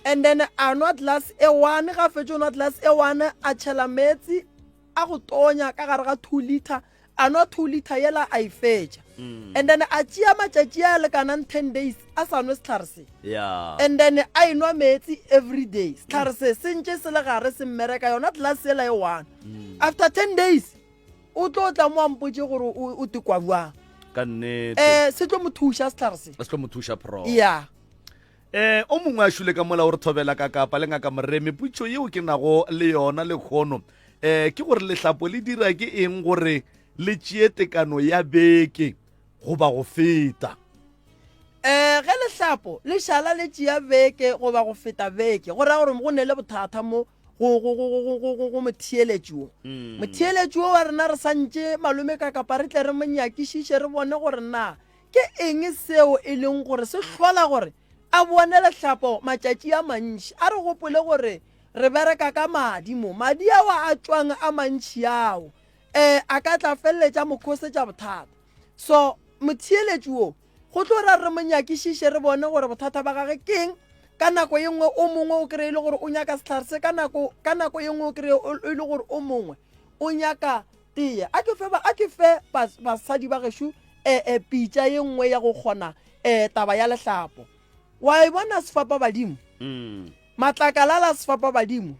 and then a nwa glass e one ga fetše o nwa glass e one a tšhela meetse a go tonya ka gare ga two liter a nwa two liter yela a e fetša. And then a tšea matšatši a lekanang 10 days a sa nwe sehlare se. Yeah. And then a enwa meetse every day. Sehlare se se ntše se le gare se mmereka yona glass yela e one. After 10 days o tlo tla mo a mpotše gore o o tekwa bjang. Ka nnete. Eh se tlo mo thuša sehlare se. Se tlo mo thuša prof. Yeah. Eh o mongwe a šule ka mola o re thobela ka kapa le ngaka Moremi putšo yeo ke nago le yona lekgono eh ke gore lehlapo le dira ke eng gore le tšee tekano ya beke goba go feta. Eh ge lehlapo le šala le tšea beke goba go feta beke go ra gore go ne le bothata mo go go go go go go go motheeletši wo. Motheeletši wo wa rena re santše malome ka kapa re tle re mo nyakišiše re bone gore na Ke eng seo e leng gore se hlola gore a bone lehlapo matšatši a mantši? A re gopole gore re bereka ka madi mo. Madi ao a tšwang a mantši ao um a ka tla feleletša mo khosetša bothata. So motheeletši wo go tlo ra re mo nyakišiše re bone gore bothata ba gage ke eng. Ka nako ye nngwe o mongwe o kry-e le gore o nyaka sehlare se, ka nako ka nako ye nngwe o kry-e e le gore o mongwe o nyaka teye. A ke fe a ke fe basadi ba gešo e, e, pitša ye nngwe ya go kgona e, taba ya lehlapo. Wa e bona sefapabadimo? Mm. Matlakala la sefapabadimo,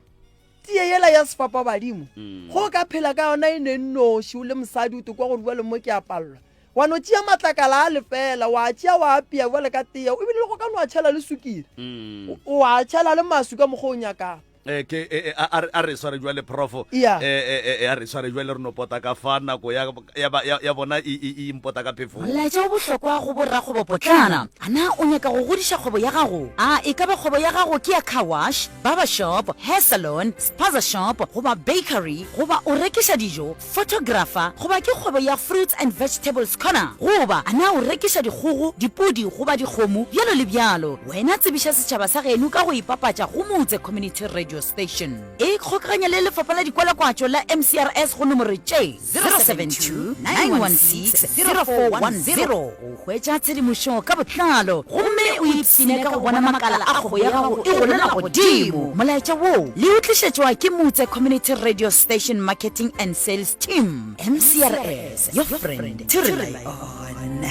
teye yela ya sefapabadimo, Mm. go ka phela ka yona e ne nnoši o le mosadi o te kwa gore bjale mo ke a palelwa. Wa no tšea matlakala a lefela, wa tšea wa apea bjale ka teye, ebile le go ka no a tšhela le sukiri. Mm. O a tšhela le maswi ka mokgwa o nyakang. Eh, ke eh, eh, a a re sware jwale profo Yeah. eh, eh, a re sware jwale re no pota ka fa nako ya, ya, ya, ya bona e, e, e impota ka phefong Molaetša o bohlokwa go borakgwebopotlana. A na o nyaka go godiša kgwebo ya gago? A e ka ba kgwebo ya gago ke ya car wash, barber shop, hair salon, spaza shop goba bakery, goba o rekiša dijo, photographer goba ke kgwebo ya fruits and vegetables corner, goba a na o rekiša dikgogo, dipudi goba dikgomo, bjalo le bjalo. Wena tsebiša setšhaba sa geno ka go ipapatša go Motse Community Radio Station. Ikgokaganya le Lefapha la Dikwalakwatšo la MCRS go nomoro tše, 072 916 0410 go hwetša tshedimošo ka botlalo gomme o ipshine ka go bona makala a kgwebo ya gago e golela godimo. Molaetša wo le o tlišetšwa ke Motse Community Radio Station Marketing and Sales Team, MCRS, your friend to rely on.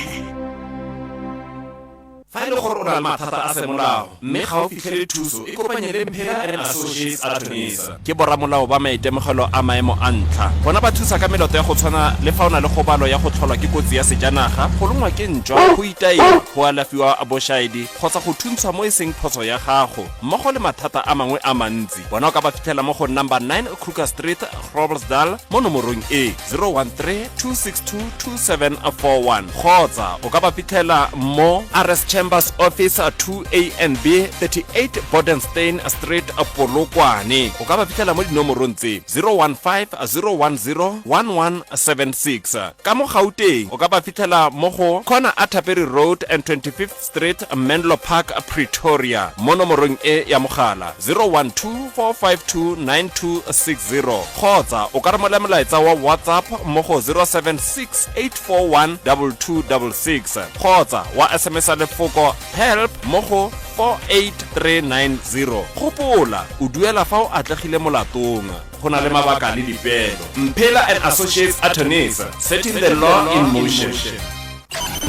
Fa e le gore o na le mathata a semolao mme ga o fitlhelele thuso, ikopanye le Mphela and Associates Attorneys. Ke boramolao ba maitemogelo a maemo a ntlha. Bona ba thusa ka meloto ya go tshwana le fa o na le kgobalo ya go tlholwa ke kotsi ya sejanaga, go longwa ke ntšwa, go itaiwa, go alafiwa bošaedi kgotsa go thuntshwa mo e seng phoso ya gago, mmogo le mathata a mangwe a mantsi. Bona o ka ba fitlhela mo go number 9 Kruger Street, Groblersdal mo nomorong e 013 262 2741 kgotsa o ka ba fitlhela mo RS Chambers Office 2A and B 38 Bodenstein Street Polokwane. O ka ba fitlhela mo dinomorong tse 015 010 1176. Ka mo Gauteng o ka ba fitlhela mo go corner Atterbury Road and 25th Street, Menlo Park, Pretoria, mo nomorong e ya mogala 012-452-9260 kgotsa o ka romela molaetsa wa WhatsApp mo go 076-841-2266 kgotsa wa SMS-a lefoko HELP mo go 48390. Gopola, o duela fa o atlegile molatong. Go na le mabaka le dipeelo. Mphela and Associates Attorneys, setting the law in motion.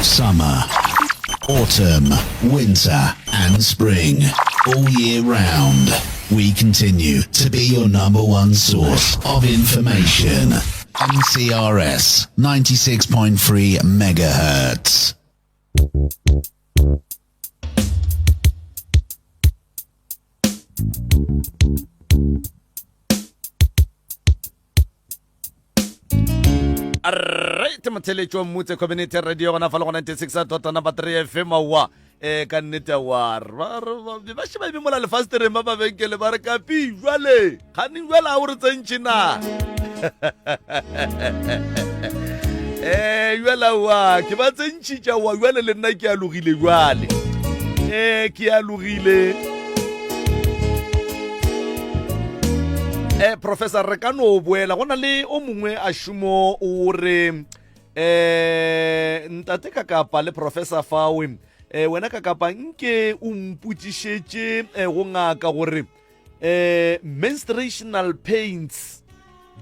Summer, autumn, winter, and spring. All year round, we continue to be your number one source of information. MCRS 96.3 megahertz. Right motheletšo mmutse community radio gona fa le go 96 dot number 3 fm aowa eh ka nnete aowa ba še ba eme mola lefastereng ba mabenkele ba re kapi jwale kgane jwale a o re tsentšhe na eh jwale aowa ke ba tsentšhitše aowa jwale le nna ke a logile jwale eh ke a logile eh professor re ka no boela go na le o mongwe a šomo o re eh ntate ka kapa le professor fawe eh wena ka kapa nke o mpotšišetše eh, go ngaka gore eh menstruational pains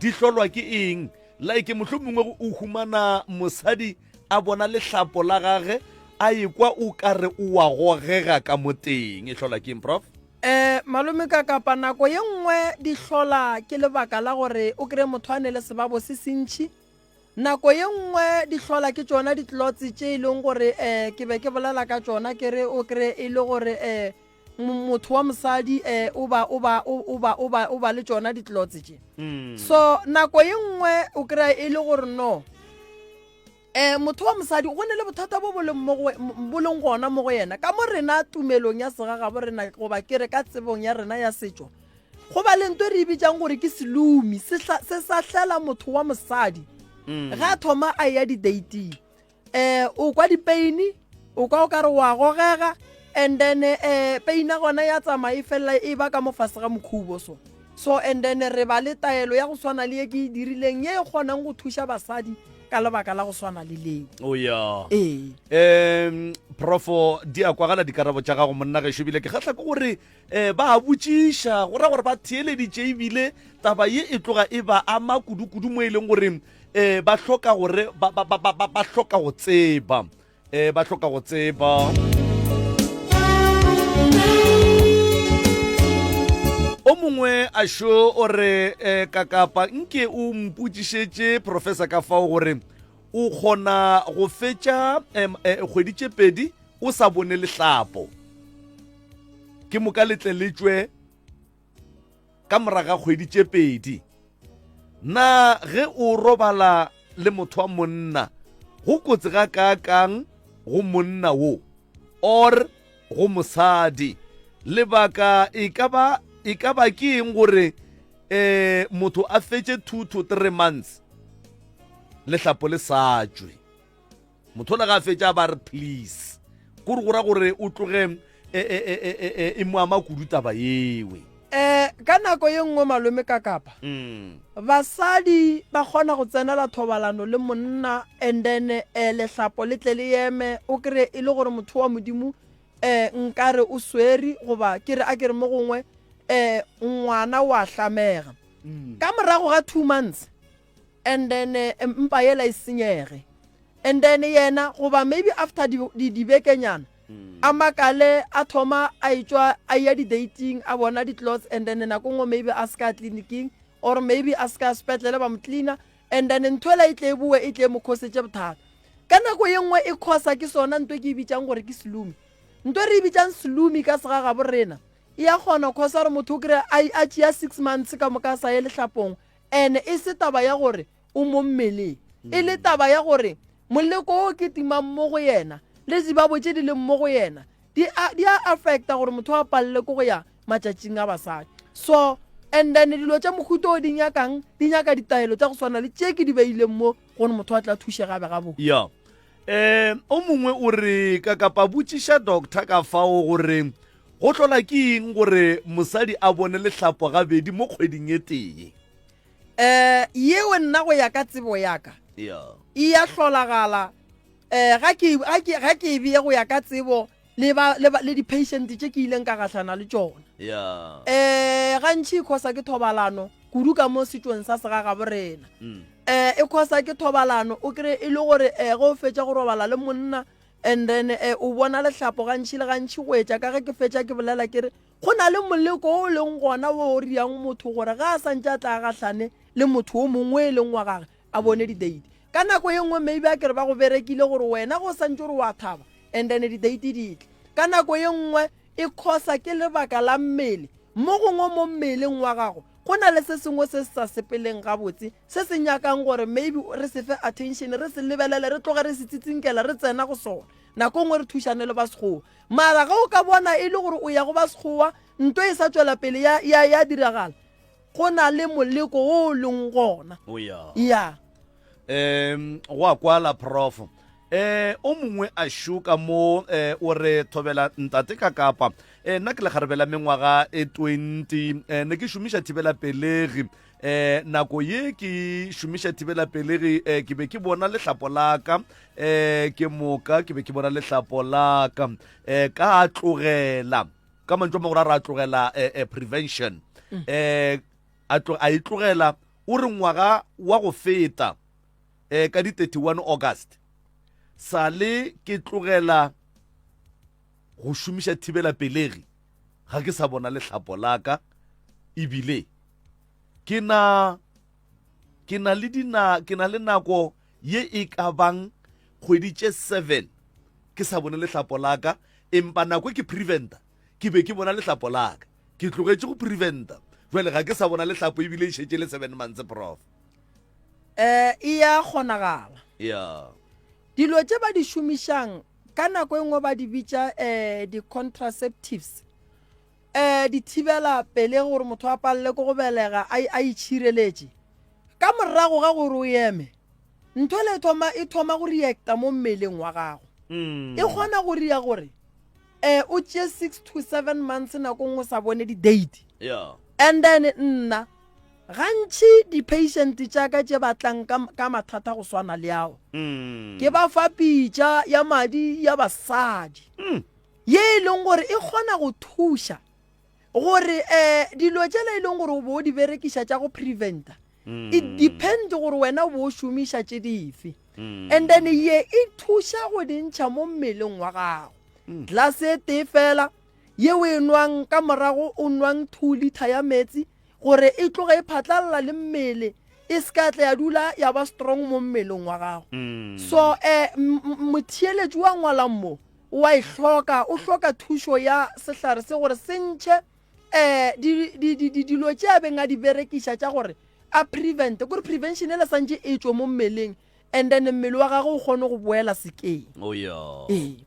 di hlolwa ke eng like mohlomongwe o humana mosadi. a bona lehlapo la gage a ekwa o ka re o a gogega ka mo teng. E hlola ke eng, Prof? Um malome ka kapa nako ye nngwe di hlola ke lebaka la gore o kry-e motho a ne le sebabo se sentši. Nako ye nngwe di hlola ke tšona di-clots tše e leng gore um ke be ke bolela ka tšona ke re o kry-e e le gore um motho wa mosadi um o ba o ba o ba o ba o ba le tšona di-clots tše. So nako ye nngwe o kry-a e le gore no um motho wa mosadi go ne le bothata bo bo leng mo go bo leng gona mo go yena ka mo rena tumelong ya segagabo rena goba ke re ka tsebong ya rena ya setšo go ba le nto e re e bitsang gore ke selumi se sahlela motho wa mosadi mm. ga a thoma a ya di-dating um o kwa dipeini o kwa o ka re wa gogega and then um peina gona ya tsamaya e felela e ba ka mo fase ga mokhubo so so and then re ba le taelo ya go swana le ye ke e dirileng ye e kgonang go thuša basadi ka lebaka la go swana le leo o ya ee um profo di a kwagala dikarabo tša gago monna gešo ebile ke kgahla ke gore um ba a botšiša go ra gore ba theeleditše ebile taba ye e tloga e ba ama kudu-kudu mo e leng gore um ba hloka gore ba hloka go tseba um ba hloka go tseba o mongwe a šo o re um kakapa nke o mpotšišetše professor ka fao gore o kgona go fetša um kgwedi tše pedi o sa bone lehlapo ke moka letle le tšwe ka moraga kgwedi tše pedi Na ge o robala le motho wa monna go kotsi ga kaakang go monna wo or go mosadi? Lebaka e ka ba e ka ba ke eng gore eh motho a fetše 2 to 3 months lehlapo le sa tšwe? Motho ola ga a fetša a ba re please, kore go ra gore o tloge e, e, e, e, e, e, e mo ama kudu taba yewe. Eh, ka nako ye nngwe malome ka kapa Mm. basadi ba kgona go tsenela thobalano le monna and then eh, lehlapo le tle le eme o kry e le gore motho wa modimo eh, nkare o swere goba ke re a ke re mo gongwe eh, ngwana wa hlamega Mm. ka morago ga two months and then eh, mpa yela e senyege and then yena goba maybe after dibekenyana mm. a makale a thoma a etšwa a ya di-dating a bona di-clothes and then nako nngwe maybe a se ka tleliniking or maybe a se ka sepetlele ba mo cleaner and then ntho ela e tle e boe e tle e mo khosetše bothata ka nako ye nngwe e khosa ke sona nto e ke e bitsang gore ke selumi nto e re e bitsang selumi ka segagabo rena e ya kgona khosa gore motho o kry a tšea six months ka moka a sa ye lehlapong Ene e se taba ya gore o mo mmeleng, e le taba ya gore moleko wo ke timang mo go yena le dibabo tše di leng mo go yena di a di a affecta gore motho a palele ke go ya matšatšing a basadi. So and then dilo tša mohuta o di nyakang di nyaka ditaelo tša go swana le tše ke di beileng mo gore motho a tla thušega a be gabotse. Ya. Um o mongwe o re ka kapa botšiša doctor ka fao gore Go hlola ke eng gore mosadi a bone lehlapo gabedi mo kgweding e tee? Um yeo nna go ya ka tsebo ya ka Yeah. e ya hlolagala um ga ke ga ke ga ke e beye go ya ka tsebo le ba le ba le di-patient tše ke ileng ka gahlana le tšona Yeah. um gantši e khosa ke thobalano kudu ka mo setšong sa segagabo rena Mm. um e khosa ke thobalano o kry e le gore um ge o fetša go robala le monna And then eh, o bona lehlapo gantši le gantši go etša ka ge ke fetša ke bolela ke re go na le moleko o leng gona wo o riang motho gore ga a santše a tla gahlane le motho o mongwe e leng wa gage a bone di-date ka nako ye nngwe maybe a kere ba go berekile gore wena go santše gore wa thaba and then di-date di tle ka nako ye nngwe e khosa ke lebaka la mmele mo gongwe mo mmeleng wa gago go na le se sengwe se se sa sepeleng gabotse se se nyakang gore maybe re se fe attention re se lebelele re tloge re se tsitsinkela re tsena go sona nako nngwe re thušane le ba sekgowa mara ge o ka bona e le gore o ya go ba sekgowa nto e sa tšwela pele ya, ya, ya diragala go na le moleko o o leng gona Oh, yeah. ya um go a kwala prof eh o mongwe a šoka mo eh o re thobela ntate ka kapa eh nna ke lekgarebe la mengwaga e 20 eh ne ke šomiša thibela pelegi eh nako ye ke šomiša thibela pelegi eh ke be ke bona lehlapo la ka eh ke moka ke be ke bona lehlapo la ka eh ka tlogela ka mantšu a mangwe ra ra tlogela eh, eh, prevention eh a tlo a e tlogela o re ngwaga wa go feta eh ka di 31 August. Sale ke tlogela go šomiša thibelapelegi ga ke sa bona lehlapo la ka ebile ke na ke na le dina ke na le nako ye e ka bang kgwedi tše 7 ke sa bone lehlapo la ka empa nako e ke preventa ke be ke bona lehlapo la ka ke tlogetše go preventa jwale ga ke sa bona lehlapo ebile e šetše le 7 months prof eh e ya kgonagala ya dilo tše ba di šomišang ka nako e nngwe ba di bitša um di-contraceptives um di thibela pelegi gore motho a palele ke go belega a itšhireletše ka morago ga gore o eme ntho le e thoma e thoma go reacta mo mmeleng wa gago mm. e kgona go ria gore um o tšee 6 to 7 months nako nngwe o sa bone di-date yeah. and then nna Gantši di-patient tša ka tše ba tlang ka, ka mathata go swana le ao, mm. ke ba fa pitša ya madi ya basadi mm. ye e leng gore e kgona go thuša gore um dilo tšela e leng gore o bo o di berekiša tša go preventa mm. it depend gore wena o bo o šomiša tše dife mm. and then ye e thuša go di ntšha mo mmeleng wa gago mm. glass e tee fela ye o e nwang ka morago o nwang 2 liter ya metsi gore e tloge e phatlalla le mmele e se ka tla ya dula ya ba strong mo mmeleng wa gago mm. so um motheeletši wa ngwalang mo wa e hloka o hloka thušo ya sehlare se gore se ntšhe um dilo tše a beng a di berekiša tša gore a prevent kore prevention ele santše e tšwe mo mmeleng and then mmele wa gagwe o kgone go boela sekeng oh, yeah. ee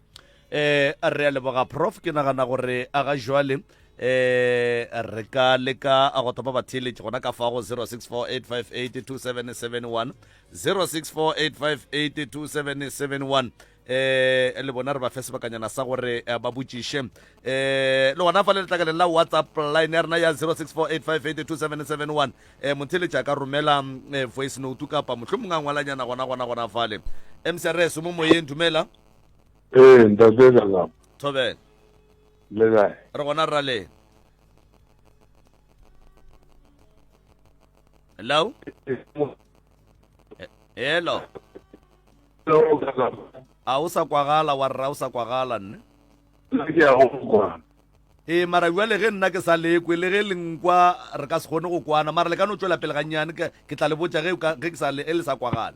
eh re a leboga prof ke nagana gore a ga jwale eh re ka leka a go thopa batheeletši gona ka fa go 0648582771 0648582771 eh le bona re ba fe sebakanyana sa gore eh, ba botšiše eh le gona fa le letlakaleng la whatsapp line ya rena ya 0648582771 eh motheeletši a ka romela eh, voice note kapa mohlomongwe a ngwalanyana gona gona gona fale mcrs mo moyeng dumela Ee, ntate Kakapa. Thobela. Le kae? Re gona rra le. Hello? Hello. Hello, Kakapa. A o sa kwagala wa rra o sa kwagala nne. Nna ke ya go kwana. Ee, mara bjale ge nna ke sa lekwe le ge le nkwa re ka se kgone go kwana mara le ka no tšwela pele gannyane ke ke tla le botša ge ge ke sa le e le sa kwagala.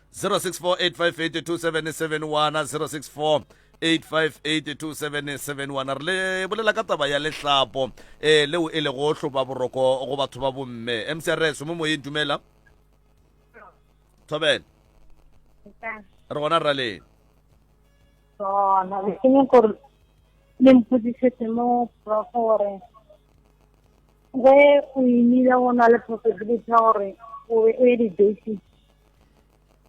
0648582771 0648582771 re le bolela ka taba ya lehlapo um leo e lego hloba boroko go batho ba bomme mcrs mo moyeng dumela thobela re gona rraleng gona ke nyaka gore le mpotsisetse mo prof gore ge o imile go na le possibility ya gore o be o ye di-dating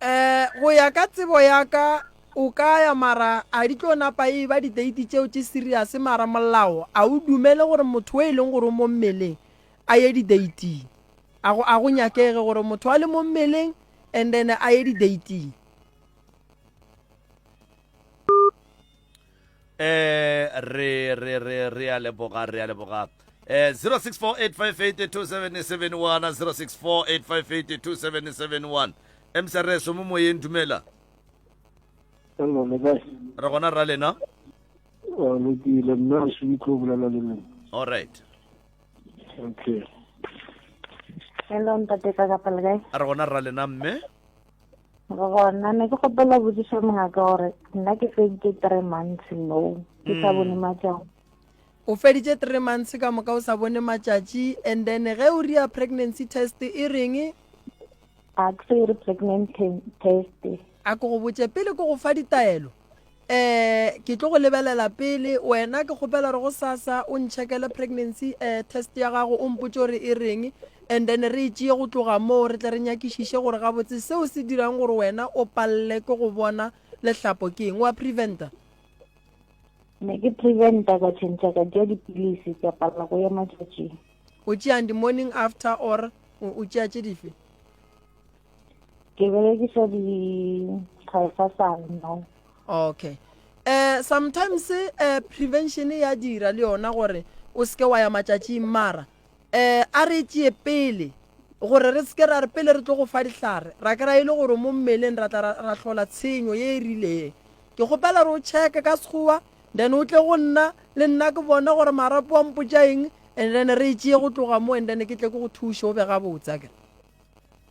um go ya ka tsebo ya ka o ka ya mara a di tlo napa e ba di-date tšeo tše serious mara molao a o dumele gore motho o e leng gore o mo mmeleng a ye di-dating a go a go nyakege gore motho a le mo mmeleng and then a ye di-dating eh re re re re a leboga re a leboga eh 0648582771 0648582771 mcrs mo moyeng dumela Hello, le kae? re gona ra lena O lokile mme a se tlo bolela le lena. all right Okay. Hello ntate ka kapa le kae? re gona ra lena mme Re gona ne ke kgopela botšiša mongaka gore nna ke feditše three months no ke sa bone matšatši. O feditše three months ka moka o sa bone matšatši and then ge o ria pregnancy test e reng? A ke se ire pregnant test. A ke go botše pele ke go fa ditaelo um ke tlo go lebelela pele wena ke kgopela gore gosasa o ntšhekele pregnancy um test ya gago o mpotse gore e reng and then re e tšee go tloga moo re tle re nyakišiše gore gabotse seo se dirang gore wena o palele ke go bona lehlapo ke eng wa preventa Ne ke preventa ka tšhentšha ka tšea dipilisi ka palela go ya matšatšing. O tšeang di-morning after or o tšea tše dife? Ke berekisa di-glyphosate no. Okay. Eh sometimes eh prevention ya dira le yona gore o seke wa ya matšatšing mara eh a re tšee pele. Gore re se ke ra re pele re tlo go fa dihlare, ra kry-a e le gore mo mmeleng ra tla ra, ra hlola tshenyo ye e rileng. Ke kgopela gore o checke ka Sekgowa, then o tle go nna, le nna ke bone gore marapo a mpotša eng, and then re e tšee go tloga mo, and then ke tle ke go thuše o be gabotse, akere.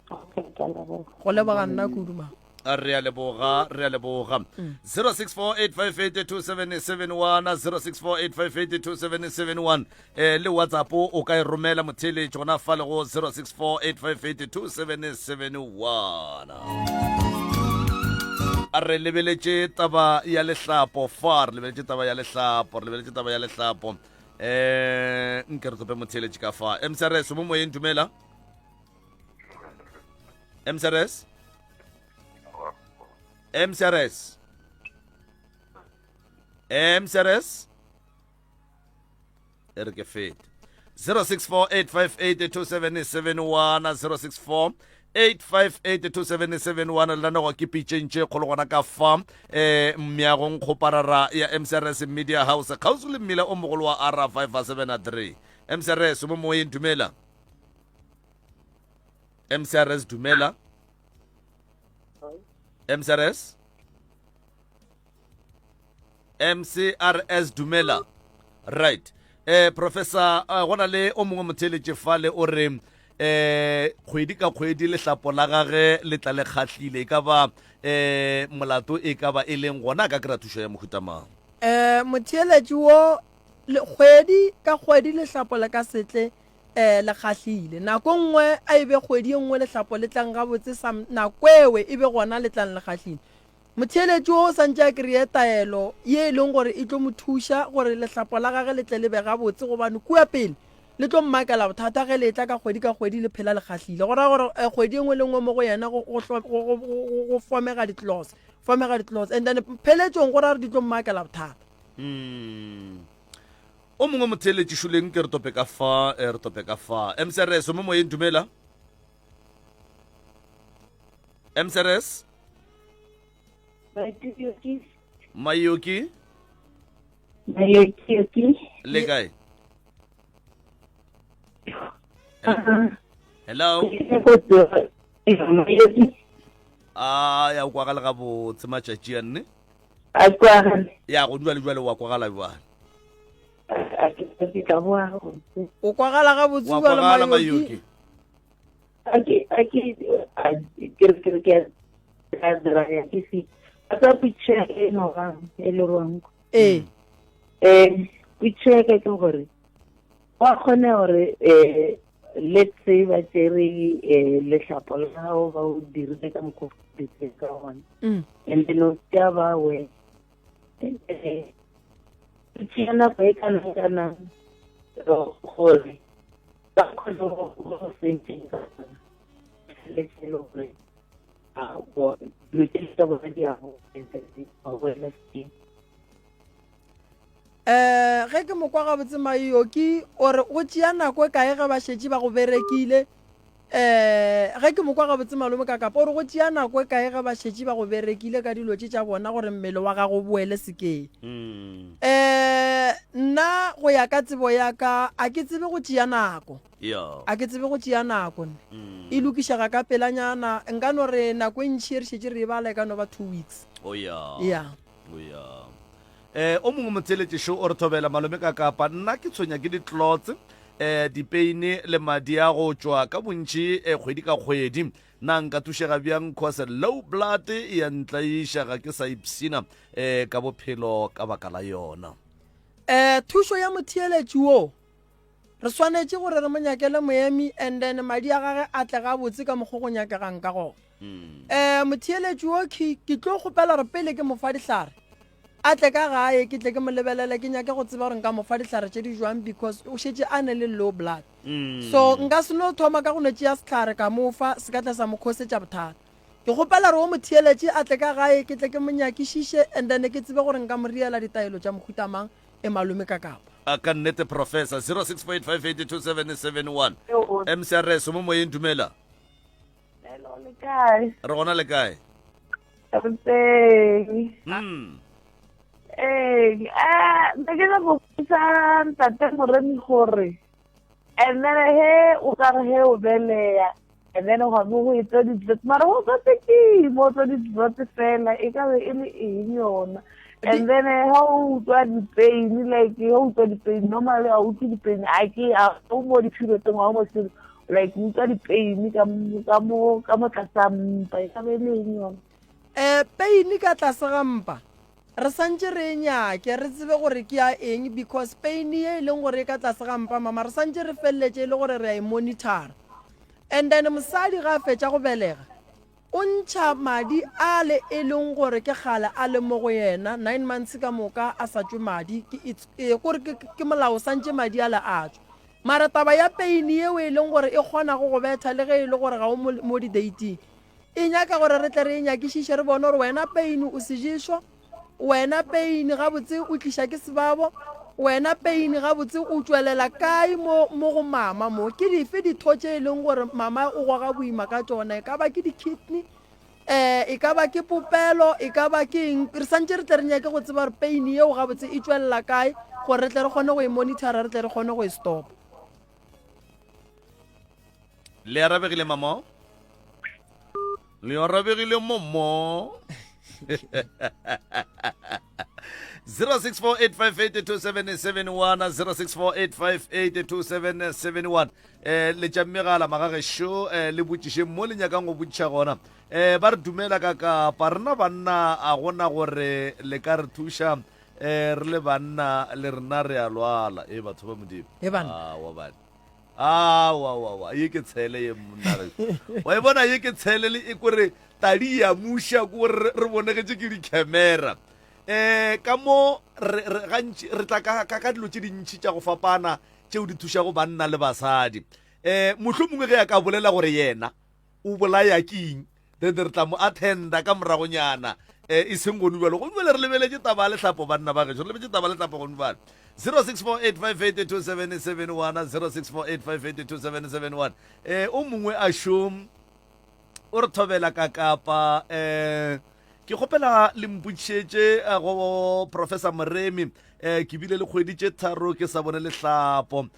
Okay, ke a leboga. Go leboga nna kudu, ma. A re a leboga, re a leboga. 0648582771, 0648582771. Eh, le WhatsApp o ka e romela motheeletši gona fa le go 0648582771. A re lebeletše taba ya lehlapo fa, re lebeletše taba ya lehlapo, re lebeletše taba ya lehlapo. Eh, nke re tope motheeletši ka fa. MCRS mo moyeng dumela. MCRS? MCRS? MCRS? E re ke fete. 0648582771 064 8582771 lenanego ke pitšeng tše kgolo gona ka fa um meagong kgoparara ya mcrs media house kgauswi le mmila o mogolo wa r 573 mcrs mo moyeng dumela mcrs dumela mcrs mcrs dumela right eh professor eh, go na le o mongwe motheeletše fale o re eh kgwedi ka kgwedi lehlapo la gage le tla le kgahlile e ka ba eh molato e ka ba e leng gona a ka kry-a thušo ya mohuta mang um motheeletši wo le kgwedi ka kgwedi lehlapo le ka setle um le kgahlile. Nako nngwe a e be kgwedi ye nngwe lehlapo le tlang gabotse, some, nako ewe e be gona le tlang le kgahlile. Motheeletši wo o santše a kry-e taelo ye e leng gore e tlo mo thuša gore lehlapo la gage le tle le be gabotse gobane kua pele le tlo mmakela bothata ge le etla ka kgwedi ka kgwedi le phela le kgahlile. Go ra gore eh, kgwedi e nngwe le nngwe mo go yena go, go, go, go, go, go fomega di-clause, fomega di-clause and then pheletšong go ra gore di tlo mmakela bothata. Mm. O mongwe motheeletši šoleng ke re tope ka fa, eh, re tope ka fa. MCRS, o mo moyeng dumela. MCRS? Mayoki. Mayoki? Mayoki. Le kae? Hello? Mayoki. A ya o kwagala gabotse matšatši a nne. A kwagale. Ya go jwale jwale wa kwagala jwale. A ke ke tla boa gabotse. O kwagala gabotse Wa jwale kwagala Mayoki. Mayoki. A ke a ke a ke re ke re ke a dira ya ke se. A tsa picture e no ga e le rong. Ee. Eh picture ke ke gore wa kgone gore eh let's say ba tsere eh lehlapo la gago ba o dirile ka mokgwa o dirile ka gona. Mm. And then o tša ba we eh tšea nako e kana kana gore ba kgone go go sentseng ka gona le tse le gore a bo dilo tse tsa bona di a go di a boela sekeng. Um ge ke mo kwa gabotse Mayoki o re go tšea nako e kae ge ba šetše ba go berekile um ge ke mo kwa gabotse malome ka kapa o re go tšea nako e kae ge ba šetše ba go berekile ka dilo tše tša bona gore mmele wa gago o boele sekeng um nna go ya ka tsebo ya ka a ke tsebe go tšea nako a ke tsebe go tšea nako nne e lokišega ka pelanyana nka no re nako e ntšhi e re šetše re e bala e ka no ba two weeks oh ya oh ya Eh, o mongwe motheeletši šo o re thobela malome ka kapa nna ke tshwenya ke di-clots eh, dipeine le madi a go tšwa ka bontši eh, kgwedi ka kgwedi na nka thušega bjang cause low blood e ya ntlaiša ga ke sa ipshina eh, ka bophelo ka baka la yona Eh, thušo ya motheeletši wo Re swanetše gore re mo nyakele moemi and then madi a gage a tle gabotse ka mokgo go nyakegang ka gona. Um motheeletši wo ke ke tlo kgopela gore pele ke mo fa dihlare a tle ka gae ke tle ke mo lebelele ke nyake go tseba gore nka mo fa dihlare tše di jwang because o šetše a ne le low blood. So nka se no thoma ka go no tšea sehlare ka mo fa se ka tla sa mo khosetša bothata. Ke kgopela gore o motheeletši a tle ka gae ke tle ke mo nyakišiše and then ke tsebe gore nka mo riela ditaelo tša mohuta mang e malome ka kapa. A ka nnete professor 06.5822771 MCRS mo moyeng dumela. Hello le kae? Re gona le kae? Re teng. Mm. Ee, eh, ne ke nyaka go botsa ntate Moremi gore. And then he o ka re he o beleya and then gwa be go etsa di-dlot mara go tswa tse mo tswa di-dlot fela e ka be e le eng yona and then ha o utlwa di-pain like ha o utlwa di-pain normally ha o utlwe di-pain a ke a o mo di-periodong ga o mo selo like o utlwa di-pain ka mo ka mo tlase mpa e ka be e le eng yona um pain ka tlase ga mpa Re santše re e nyake, re tsebe gore ke ya eng because pain ye e leng gore e ka tlase ga mpa mama re santše re feleletše e le gore re a e monitor-a. And then mosadi ga a fetša go belega o ntšha madi ale e leng gore ke kgale a le mo go yena nine months ka moka a sa tšwe madi ke it's e kore ke ke molao santše madi ale a tšwa. Mara taba ya pain yeo e leng gore e kgona go go betha le ge e le gore ga o mo mo di-dating E nyaka gore re tle re e nyakišiše re bone gore wena pain o seješwa, wena pain gabotse o tliša ke sebabo, wena pain gabotse o tšwelela kae mo mo go mama mo. Ke dife ditho tše e leng gore mama o goga boima ka tšona, e ka ba ke di-kidney, um e ka ba ke popelo, e ka ba ke eng. Re santše re tle re nyake go tseba gore pain yeo gabotse e tšwelela kae gore re tle re kgone go e monitora, re tle re kgone go e stopa. Le arabegile mamo? Le arabegile momo? 0648582771 0648582771 eh le tša megala magagešo eh le botšiše mo le nyakang go botšiša gona eh ba re dumela ka kapa rena banna a gona gore le ka re thuša eh re le banna le rena re a lwala e batho ba modimo E banna. Ah, wa bana awawawa ye ke tshele ye monna wa e bona ye ke tshele le e kore tadi ya muša ko re re bonegetše ke di-camera um ka mo re re gantši re tla ka ka ka dilo tše dintši tša go fapana tšeo di thušago banna le basadi um mohlomongwe ge a ka bolela gore yena o bolaya ke eng then re tla mo attenda ka moragonyana um e seng gone bjalo gone bjale re lebeletše taba ya lehlapo banna ba gešo re lebetše taba ya lehlapo gone bjale 0648582771 0648582771 um o mongwe a šom o re thobela ka kapa um ke kgopela le mpotšišetše eh, go professor moremi um ke bile le kgwedi tše tharo ke sa bone lehlapo um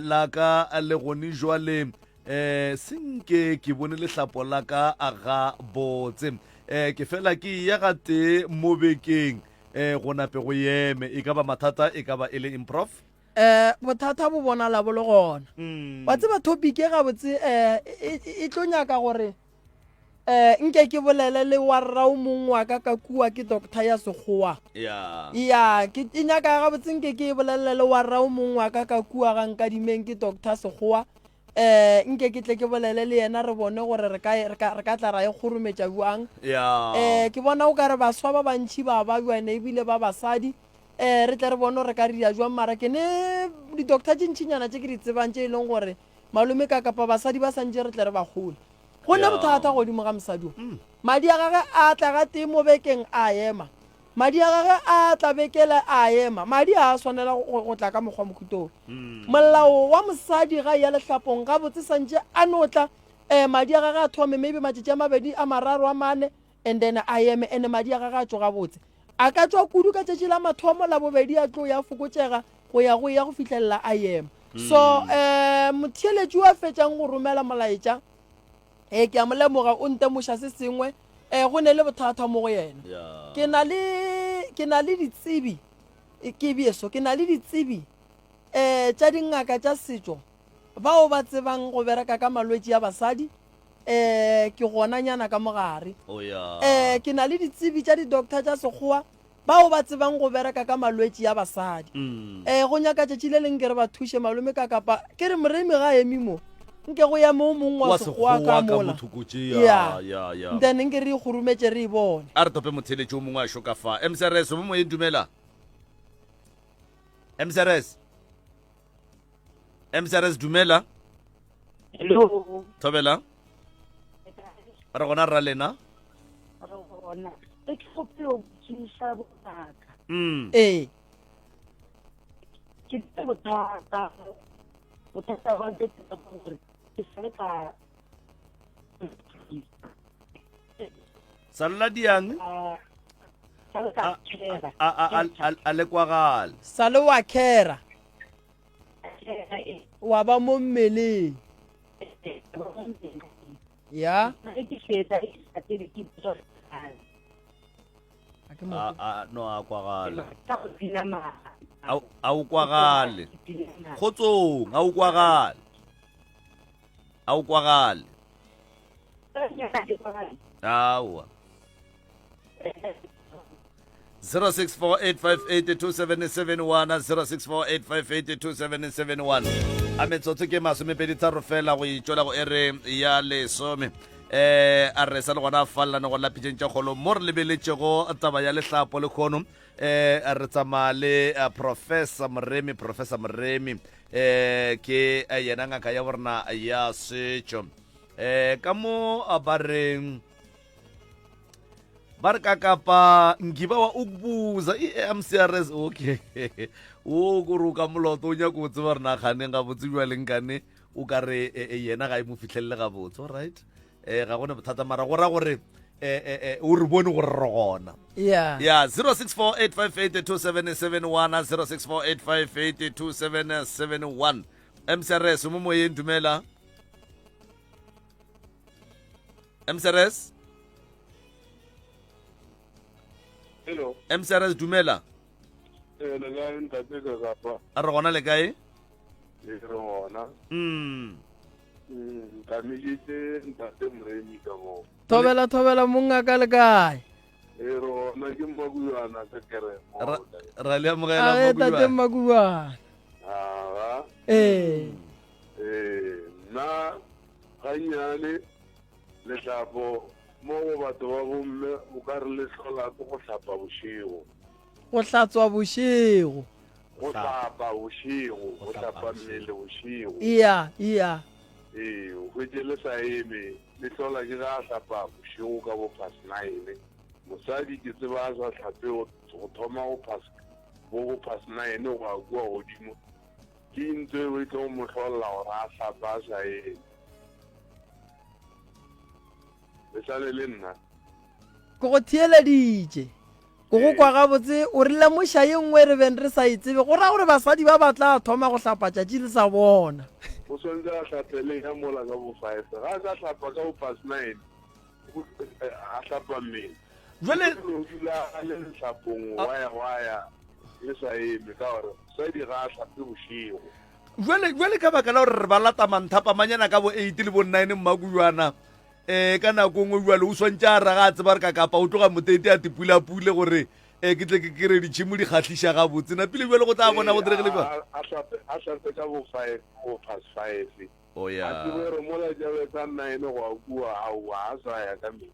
la ka le gone jwale Eh, senke ke bone lehlapo la ka a ga botse. Eh, ke fela ke ya gatee mo bekeng. Eh, go nape go eme. E ka ba mathata, e ka ba e le eng, Prof? Eh, bothata bo bonala bo le gona. Wa tseba topic e gabotse eh, e, e, e tlo nyaka gore eh, nke ke bolele le warra o mongwe wa ka ka kua ke doctor ya sekgowa. Ya. Ya, ke e nyaka gabotse nke ke e bolelele le warra o mongwe wa ka ka kua ga Nkadimeng ke doctor sekgowa. Eh, nke ke tle ke bolele le yena re bone gore re ka, re ka, re ka tla ra e kgorometša bjang. Ya. Eh, ke bona o ka re baswa ba bantši ba babja ene ebile ba basadi. Eh, re tle re bone gore re ka dira jwang mara ke ne di-doctor tše ntšinyana tše ke di tsebang tše e leng gore malome ka kapa basadi ba santše re tle re ba gole. Go ne Ya. bothata godimo ga mosadi o. Madi a gage a tla gatee mo bekeng a ema. Madi a gagwe a tla bekela a ema. Madi a a swanela go, go tla ka mokgwa mohuta wo. Molao wa mosadi ga eya lehlapong gabotse santše a no tla, eh, madi a gagwe a thome maybe matšatši a mabedi, a mararo, a mane and then a eme and madi a gagwe a tšwe gabotse. A ka tšwa kudu ka tšatši la mathomo, la bobedi a tlo ya fokotšega go ya go ya go fihlelela a ema. So, eh, motheeletši yo a fetšang go romela molaetša, Ee, ke a mo lemoga, o ntemoša se sengwe. Ee, go ne le bothata mo go yena. Ke na le, ke na le ditsebi, ke bjeso, ke na le ditsebi um tša dingaka tša setšo bao ba tsebang go bereka ka malwetši a basadi. Um ke gona nyana ka mogare. Um ke na le ditsebi tša di-doctor tša sekgowa Bao ba tsebang go bereka ka malwetši a basadi. Ee, go nyaka tšatši le leng ke re ba thuše malome ka kapa ke re Moremi ga a eme mo, nke go eme o mongwe wa Wa Sekgowa Sekgowa ka ka mola. mo thoko tše, ya, Ya, ya, ya. then nke re ikgurumetše re e bone. A re tope motheeletši o mongwe a šo ka fa. MCRS, o mo moyeng, dumela. MCRS. MCRS, dumela. Hello. Thobela. Re gona rra lena. Re gona. E ke kgopela go botšiša bongaka. Mm. Ee. Ke le bothata. Bothata ba ke ke gore ke sale ka Salla diang? Sale ka khera. A a a a le kwagale. Sale wa khera. Wa ba mo mmeleng. Ya. A no a kwagale. A o kwagale. Kgotsong, a o kwagale. A o kwagale. Aowa. 0648582771 0648582771 a metsotso ke masomepeditharo fela go itšwela go ere ya lesome eh a re sa le gona fallane go la pitšeng tša kgolo mo re lebeletšego taba ya lehlapo le kgono eh re tsamaya le eh, professor moremi professor moremi eh ke eh, yena ngaka ya borena ya setšo eh ka mo ba reng ba re kakapa ngiba wa ukubuza i-mcrs okay o kore o ka moloto o nyako o tseba re naganeng gabotse bjaleng kane o ka re e, e, yena ga e mo fitlhelele gabotse alright um ga gone bothata mara go ra gore eh, o re bone gore re gona yeah ya 0648582771 0648582771 mcrs mo moyeng dumela mcrs Hello. mcrs dumela Eh, le kae ntate Kakapa? a re gona le kae Ee, re gona. mm Mm, Tlameditse ntate Moremi ka mo. Thobela thobela monga ka le kae? Ee, re gona ke Mmakubana ka keremo. Ra- ra le amogela A tate Mmakubana. Mmakubana. Aga. Ee. Ee, nna gannyane lehlapo mo go batho ba bomme o ka re le hlola ke go hlapa bošego. Go hlatswa bošego. Go hlapa bošego, go hlapa mmele bošego. Iya, iya. Ee, o hwetše le sa eme, le hlola ke ga a hlapa bošego ka bo past nine. Mosadi ke tseba a sa hlape go thoma go past bo bo past nine go ya kua godimo. Ke eng tseo e tlo mo hlolla gore a hlape a sa eme? Le sa le le nna? Ke go theeleditše. Ke go kwa gabotse. O re lemoša ye nngwe re beng re sa e tsebe. Go ra gore basadi ba ba tla thoma go hlapa tšatši le sa bona. O swanetše a hlape le ya mola ka bo five. Ga a sa hlapa ka bo past nine, a hlapa mmele. Jwale o dula a le lehlapong waya waya le sa eme ka gore mosadi ga a hlape bošego. Jwale jwale ka baka la gore re ba lata manthapamanyana ka bo 8 le bo 9 mmakujwana eh ka nako nngwe jwale o swantše a raga a tseba re ka kapa o tloga motete a tepulapule gore eh ke tle ke kere ditšhimo di kgahliša gabotse napile jwale go tla bona go diregile jwang A hlape a hlape ka bo 5 bo past 5 oh a ya tsebe gore mola jabe tsa 9 go a kua aowa a sa ya ka metsi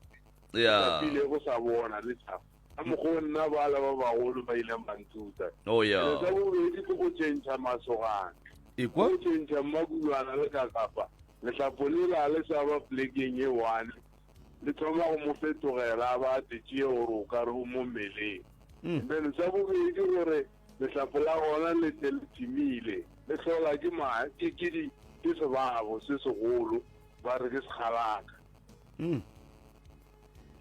ya Pile go sa bona le tšhaba. Ka mokgwa o nna bala ba bagolo ba ileng ba nthuta. Oh ya. Selo sa bobedi ke go tšentšha masogana. Ekwa. Go tšentšha mmakulwana le kakapa. Lehlapo lela le sa ba plekeng ye one. Le thoma go mo fetogela a ba a tšee gore o ka re o mo mmeleng. Mm. Then sa bobedi gore lehlapo la gona le tle le timile. Le hlola ke ma ke ke di ke sebabo se segolo ba re ke sekgalaka. Mm.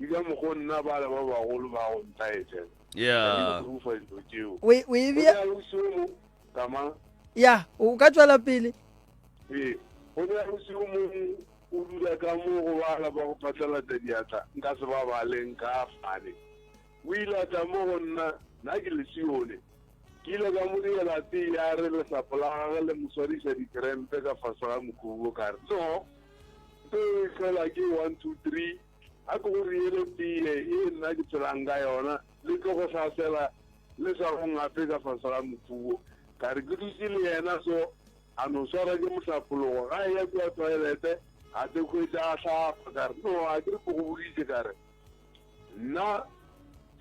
Ke ka mokgo nna bale ba bagolo ba go ntaetša. Yeah. Ke rufa dilo tšeo. O e- o e bea- Go bjalo o mo kama. Ya, o ka tšwela pele. Ee, go bjalo o mongwe o dula ka mo go bala ba go phatlalatša diatla, nka se ba bale nka fane. O ile a tla mo go nna, nna ke le Sione. Ke ile ka mo diela tee ya re lesapo la gagwe le mo swariša dikrempe ka fase ga mokhubo ka re, No, Nto e hlola ke one, two, three. A ke go riele tee ye nna ke phelang ka yona, le tlo go hlasela le sa go ngape ka fase ga mothubo. Ka re ke dutše le yena so, a no swara ke mohlapologo. Ga a eya kua toilete, a te hwetša a hlapa. Ka re, No, a ke re ke go boditše ka re nna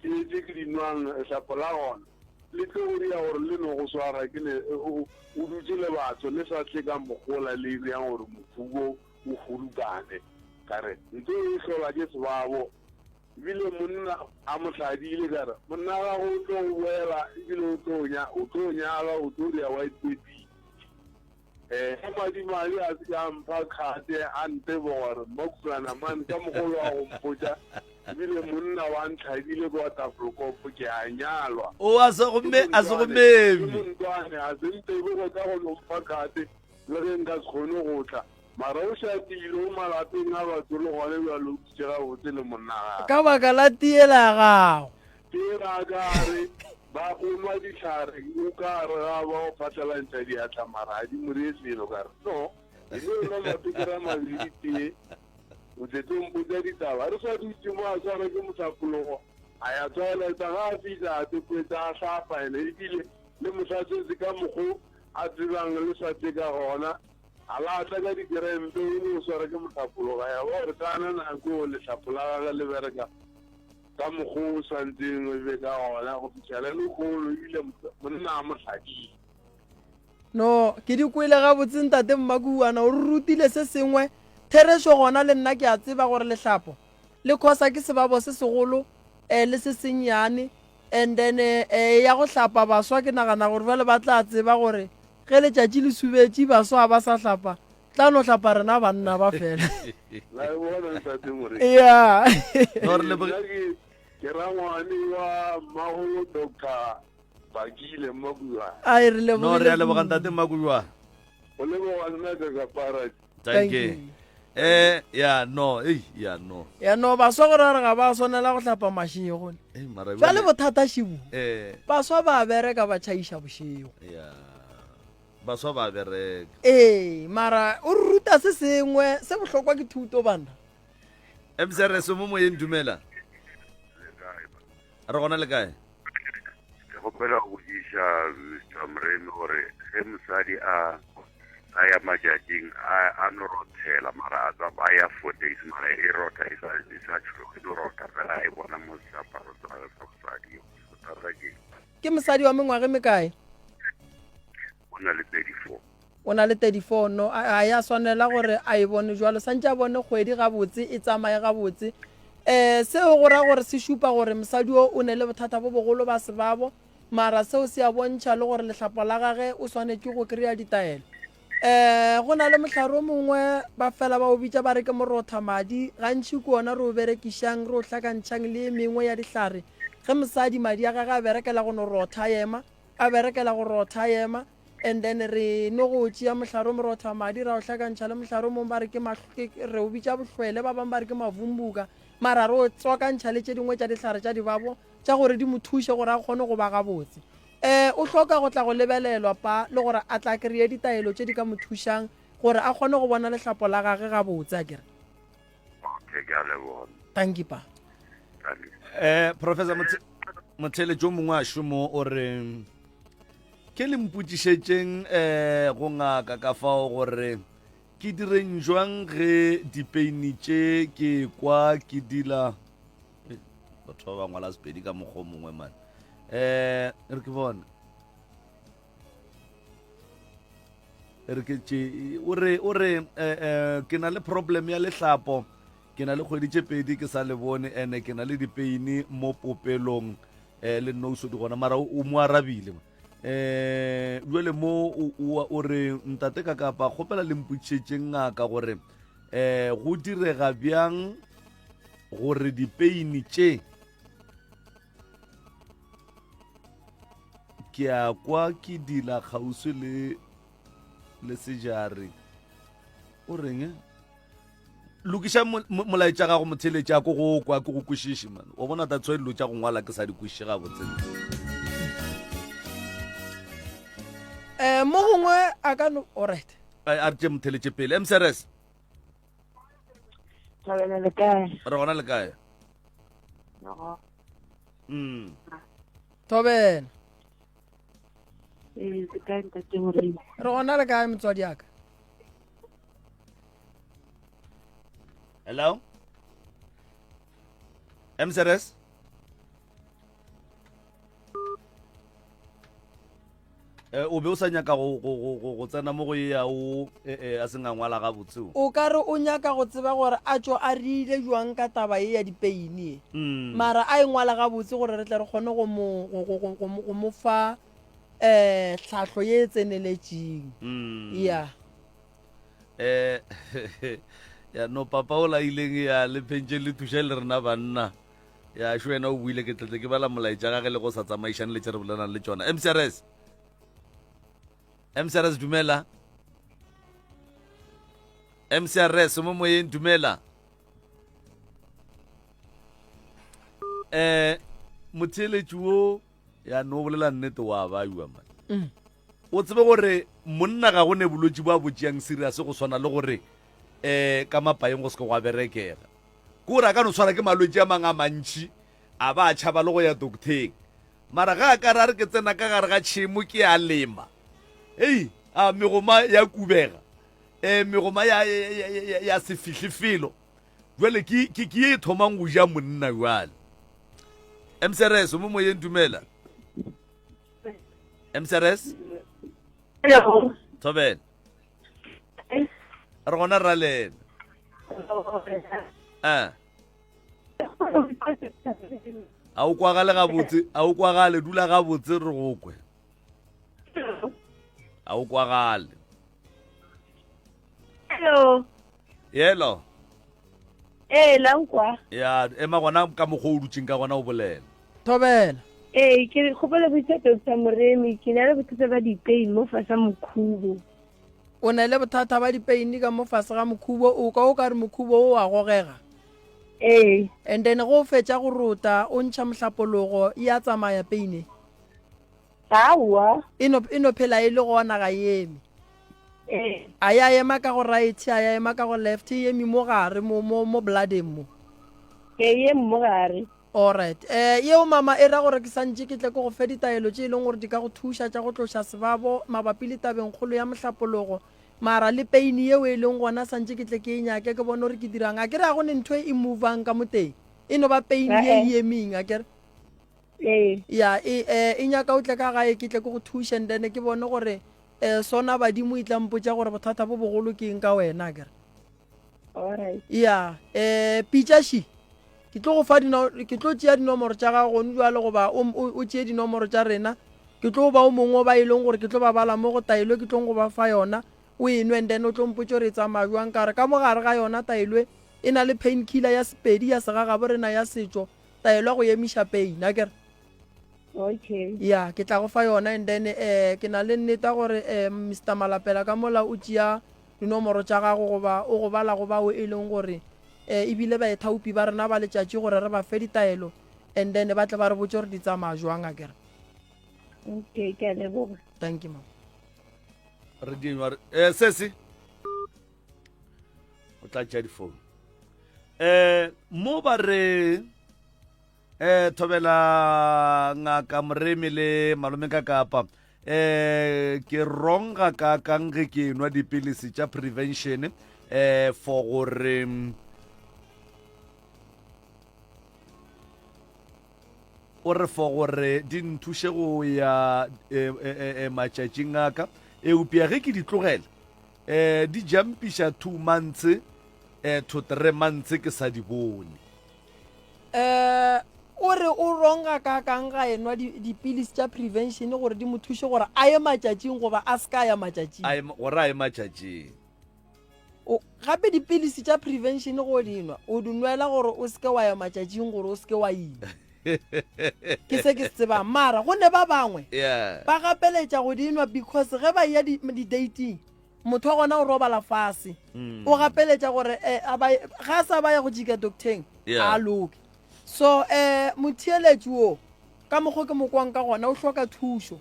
tee tše ke di nwang, lehlapo la gona le tlo go dira gore le no go swara ke ne o dutše le batho le sa tle ka mogola le bjang gore mofubo o hudukane. Ka re, Ntho e hlola ke sebabo. Ebile monna a mo hladile ka re, Monna gago o tlo go boela ebile o tlo o tlo nyala o tlo dira white baby. Eh, ka madimadi a se ke a mpha khate a nteboga gore Mmakhulana man ka mogolo wa go mpotša. Ebile monna wa ntlhadile kwa Tafelkop ke a nyalwa. O a se go me a se go meme. Ke montwane a se ntebe go tla go no mpha kate le ge nka se kgone go tla. Mara o šatile o malapeng a batho le gone bjalo o dutše gabotse le monna gagwe. Ka baka la tiela ya gago. Tiela a ka re ba o nwa dihlare o ka re ga ba o phatlalantšha diatla mara ga di mo reye selo ka re no. E no nwa mapekere a mabedi tee. O tletse o mpotsa ditaba. Re sa dutše mo a tshwara ke mohlapologo, a ya toileta. Ga a fihla a tepwetsa a hlapa ene ebile le mohlatswetse ka mokgo a tsebang le swatse ka gona. A la tla ka dikerempe o no swara ke mohlapologo. Ya ba gore kana nako lehlapo la gage le bereka ka mokgo o swantseng o be ka gona go fihla le lekgolo ebile monna a mo hladile. No, ke di kwele gabotse ntate Mmakuwana, o re rutile se sengwe. Therešo gona le nna ke a tseba gore lehlapo le khosa ke sebabo se segolo eh, le se sennyane and then eh, ya go hlapa baswa ke nagana gore bjale ba tla tseba gore ge letšatši le subetše baswa ba sa hlapa tla no hlapa rena banna ba fela. La e bona ntate Morena. Yeah. No, re leboge- Nna ke ke rangwane wa mmago Doctor Bakile Mmakuwa. Ai re No, lebogile. re a leboga ntate Mmakuwa. O leboga nna ka kapara. Thank you. Eh, ya no, ei, ya no. Ya no baswa gore re ga ba swanela go hlapa mašego. Eh, mara Jwale bothata šibu. Eh, Baswa ba bereka ba tšhaiša bošego. ya. Baswa ba bereka. Ee, mara o re ruta se sengwe se bohlokwa ke thuto bana. MCRS mo moyeng dumela. Re gona le kae? Ke kgopela go botšiša Mr. Moremi gore ge mosadi a a ya matšatšing a a no rothela mara a tsa a ya four days mara e rotha e sa e sa tšhologe e no rotha fela a e bona mo seaparo sa sa mosadi bothata ke Ke mosadi wa mengwaga e mekae? o na le 34 O na le 34 no a a ya swanela gore a e bone jwalo santše a bone kgwedi gabotse e tsamaye gabotse um seo go ra gore se šupa gore mosadi o o ne le bothata bo bogolo ba sebabo mara seo se a bontšha le gore lehlapo la gage o swanetše go kry-a ditaelo um go na le mohlare o mongwe ba fela ba o bitša ba re ke morotha madi gantši ke ona re o berekišang re o hlakantšhang le e mengwe ya dihlare ge mosadi madi a gage a berekela go no rotha a ema a berekela go rotha a ema And then re no go tšea mohlare o morotha madi ra o hlakantšha le mohlare o mongwe ba re ke ke re o bitša bohlwele ba bangwe ba re ke mavumbuka mara re o tswakantšha le tše dingwe tša dihlare tša dibabo tša gore di mo thuše gore a kgone go ba gabotse. Um o hloka go tla go lebelelwa pa le gore a tla kry-e ditaelo tše di ka mo thušang gore a kgone go bona lehlapo la gage gabotse akere. Okay, ke a leboga. Tanki pa. Tanki. Eh, Professor Motheletši o mongwe a šomo o re ke le mpotšišetšeng eh go ngaka ka fao gore ke direng jwang ge dipeini tše ke kwa ke dila eh, batho ba ba ngwala sepedi ka mokgwa o mongwe mane eh re ke bone re ke tše o re o re eh, eh, ke na le problem ya lehlapo ke na le kgwedi tše pedi ke sa le bone ene ke na le dipeini mo popelong eh, le nouso di gona mara o mo arabile eh jwale mo o re ntate ka kapa kgopela le mpotšišetšeng ngaka gore eh go direga bjang gore dipeini tše Ke a kwa ke dila kgauswi le le sejare. O reng? Lokiša molaetša gago motheletši a ko go kwa ke go kwešiše man. O bona that's why dilo tša go ngwala ke sa di kwešiše gabotse. Eh mo gongwe a ka no alright. A re tše motheletše pele. MCRS. Thabela le kae? Re gona le kae? Mm. Thobela. Ee, le kae ntate Morena? Re gona le kae motswadi aka? Hello? MCRS? Eh, o be o sa nyaka go, go, go, go, go tsena mo go ye ya o eh, eh, a seng a ngwala gabotse o. O ka re o nyaka go tseba gore a tšo a rile jwang ka taba ye ya dipeini ye. Mm. Mara a e ngwala gabotse gore re tle re kgone go mo, go, go, go, go, mo- go mo fa um tlhahlo ye e tseneletšeng. Mm. Ya. Eh, Ya no papa o la ileng ya le phentše le thuša le rena banna. Ya šo wena o buile ke tletle ke bala molaetša gage le go sa tsamaišane le tše re bolelang le tšona. MCRS. MCRS dumela. MCRS mo moyeng dumela. Eh motheeletši wo ya no bolela nnete wa baiwa man. Mm. O tsebe gore monna ga go ne bolwetši bo a bo tšeang serious go swana le gore um ka mapaeng go se ke gwa berekega. Ke gore a ka no tshwara ke malwetši a mang a mantši a ba a tšhaba le go ya docteng. Mara ga a ka re a re ke tsena ka gare ga tšhemo ke a lema, hei, a megoma ya kubega, um megoma ya, ya, ya, ya se fihle felo. Jwale ke, ke, ke ye e thomang go ja monna jwale. MCRS, o mo moyeng dumela. MCRS? Hello. Thobela. Re gona ra lena. Eh. A o kwagale gabotse, a o kwagale, dula gabotse re go kwe. A o kwagale. Hello. Yelo. Ee, la nkwa. Ya, ema gona ka mokgwa o dutseng ka gona o bolela. Thobela. Ee, ke kgopela botsa Doctor Moremi, ke na le bothata ba dipeini mo fase ga mokhubo. O na le bothata ba dipeini ka mo fase ga mokhubo, o ka o ka re mokhubo o a gogega. Ee. And then go o fetša go rota, o ntšha mohlapologo, e a tsamaya peine. Aowa. E no, e no phela e le gona, ga e eme. Ee. A ya ema ka go right, a ya ema ka go left, e eme mo gare, mo, mo, mo bladeng mo. Ee, e eme mo gare. Alright. Eh, yeo mama e ra gore ke santše ke tle ke go fe ditaelo tše e leng gore di ka go thuša tša go tloša sebabo mabapi le tabengkgolo ya mohlapologo. Mara le pain yeo e leng gona santše ke tle ke e nyake ke bone gore ke dirang. Akere ga go ne ntho e movang ka mo teng. E no ba pain ye e emeng, akere? Ee. Ya, e, eh, e nyaka o tle ka gae ke tle ke go thuše and then ke bone gore eh, sona badimo e tla mpotša gore bothata bo bogolo ke eng ka wena, akere? Alright. Ya, eh, pitša ši. Ke tlo go fa dino, ke tlo tšea dinomoro tša gago gone jwale goba o, o, o tšee dinomoro tša rena. Ke tlo ba o mongwe ba e leng gore ke tlo ba bala mo go taelo e ke tlong go ba fa yona. O e nwe and then o tlo mpotša gore e tsamaya jwang. Ka re ka mo gare ga yona taelo e, e na le pain killer ya Sepedi, ya segagabo rena, ya setšo, taelo ya go emiša pain, akere? Okay. Ya, ke tla go fa yona and then eh, ke na le nneta gore eh, Mister Malapela ka mola o tšea dinomoro tša gago goba o go bala go bao e leng gore eh, e bile baithaopi ba rena ba letšatši gore re ba fe ditaelo and then ba tle ba re botše gore di tsamaya jwang akere. Okay, ke a leboga. Thank you, mama. Re dingwa eh sesi o tla tšea difounu eh mo ba re eh thobela ngaka moremi le malome ka kapa eh ke wrong ga kakang ge ke enwa dipilisi tša prevention eh for gore o re for gore di nthuše go ya eh, eh, eh, eh, matšatšing a ka eupša ge ke di tlogela eh di jampiša two months eh to three months ke sa di bone Eh, o re o wrong gakaakang ga enwa dipilisi tša prevention gore di mo thuše gore a ye matšatšing goba a se ka ya matšatšing. A ye, gore a ye matšatšing. O, gape dipilisi tša prevention go di nwa, o di nwela gore o se ke wa ya matšatšing gore o se ke wa ima. Ke se ke se tsebang. Mara go ne ba bangwe Yeah. ba gapeletša go di nwa because ge ba eya di-dating motho wa gona o robala fase mm. o gapeletša gore eh, ga a sa ba ya go jika docteng yeah. a loke so um motheeletši wo ka mokgwa ke mokwang ka gona o hloka thušo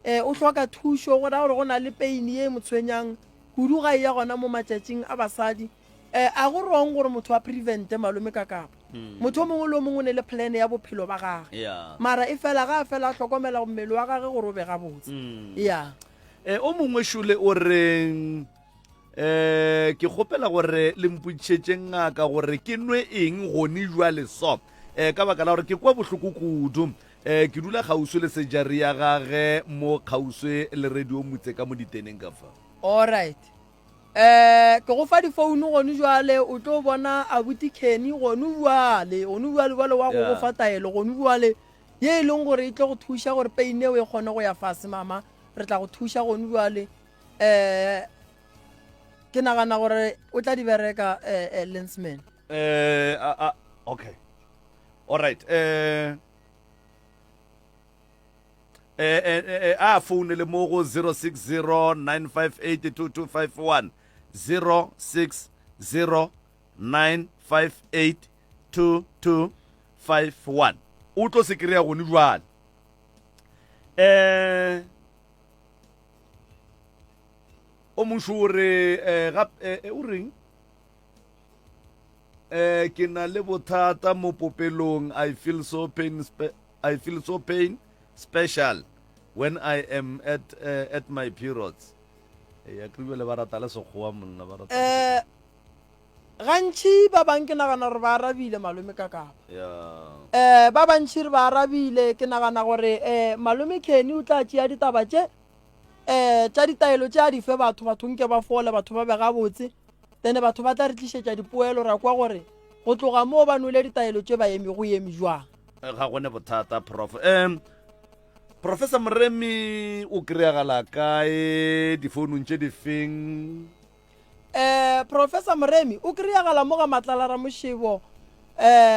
um o hloka thušo go ra gore go na le pain ye e mo tshwenyang kudu ga e ya gona mo matšatšing a basadi um a go wrong gore motho a prevente malome ka kapa mm. motho o mongwe le o mongwe o ne le plan ya bophelo ba gage yeah. mara e fela ga a fela a hlokomela mmele wa gage gore o be gabotse mm. ya E, o mongwe šole o re eh ke kgopela gore le mpotšišetše ngaka gore ke nwe eng gone jwale so eh ka baka la gore ke kwa bohloko kudu eh ke dula kgauswi le sejari ya gage mo kgauswi le radio motse ka mo diteneng ka fa Alright. Eh ke go fa difounu gone jwale o tlo bona abuti Kenny gone jwale gone jwale jwale wa go go Yeah. fa taelo gone jwale ye e leng gore e tlo go thuša gore pain eo e kgone go ya fase mama. Re tla go thuša gone bjale. Um. Ke nagana gore o tla di bereka eh, eh, Lensman. Eh, a, a, okay. All right. Eh, eh, eh, eh, a founele mo go 060 958 2251 060 958 2251 o tlo se kry-a gone jwale um o mongwe o re eh, gap- eh, eh, o reng eh ke na le bothata mo popelong i feel so pain spe- i feel so pain special when i am at uh, at my periods ya ke le ba rata le sekgowa monna ba rata Eh gantši ba bang ke nagana gore ba arabile malome ka kapa. ya Eh ba bantši re ba arabile ke nagana gore eh malome Kenny o tla tšea ditaba tše eh tša ditaelo tše a di fe batho batho nke ba fole batho ba be gabotse then batho ba tla re tlišetša dipoelo ra kwa gore go tloga moo ba nwele ditaelo tše ba eme go eme jwang ga gone bothata prof um professor moremi o kry-agala kae difounung tše difeng um professor moremi o kry-agala mo ga matlala ramošebo um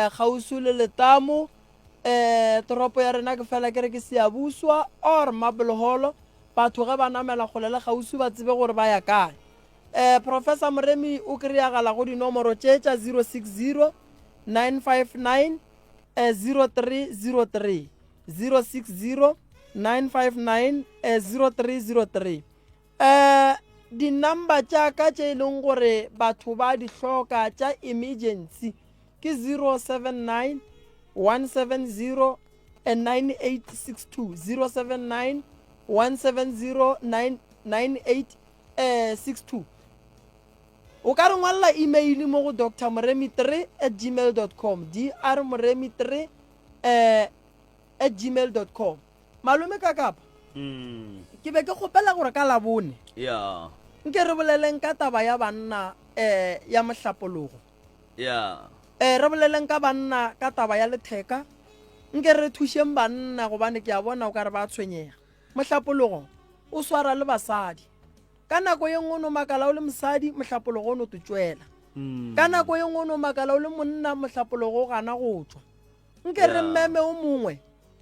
kgauswi le letamo um toropo ya rena ke fela ke re ke Siyabuswa or Marble Hall, batho ge ba namela kgole le kgauswi ba tsebe gore ba ya kae. Um Professor Moremi o kry-agala go dinomoro tše tša 060 959 0303, 060 959 0303. Um di-number tša ka tše e leng gore batho ba di hloka tša emergency ke 079 170 9862, 079 170 9862. O ka re ngwalela email mo go Doctor Moremi 3 at gmail dot com, dr moremi 3 at gmail dot com. Malome Kakapa, ke be ke kgopela gore ka Labone Ya. nke re boleleng ka taba ya banna um ya mohlapologo. Ya. Um re boleleng ka banna ka taba ya letheka. Nke re thušeng banna gobane ke a bona o ka re ba tshwenyega. Mohlapologo o swara le basadi. Ka nako ye nngwe o no makala o le mosadi, mohlapologo o no to tšwela. Ka nako ye nngwe o no makala o le monna, mohlapologo o gana go tšwa. Nke re meme o mongwe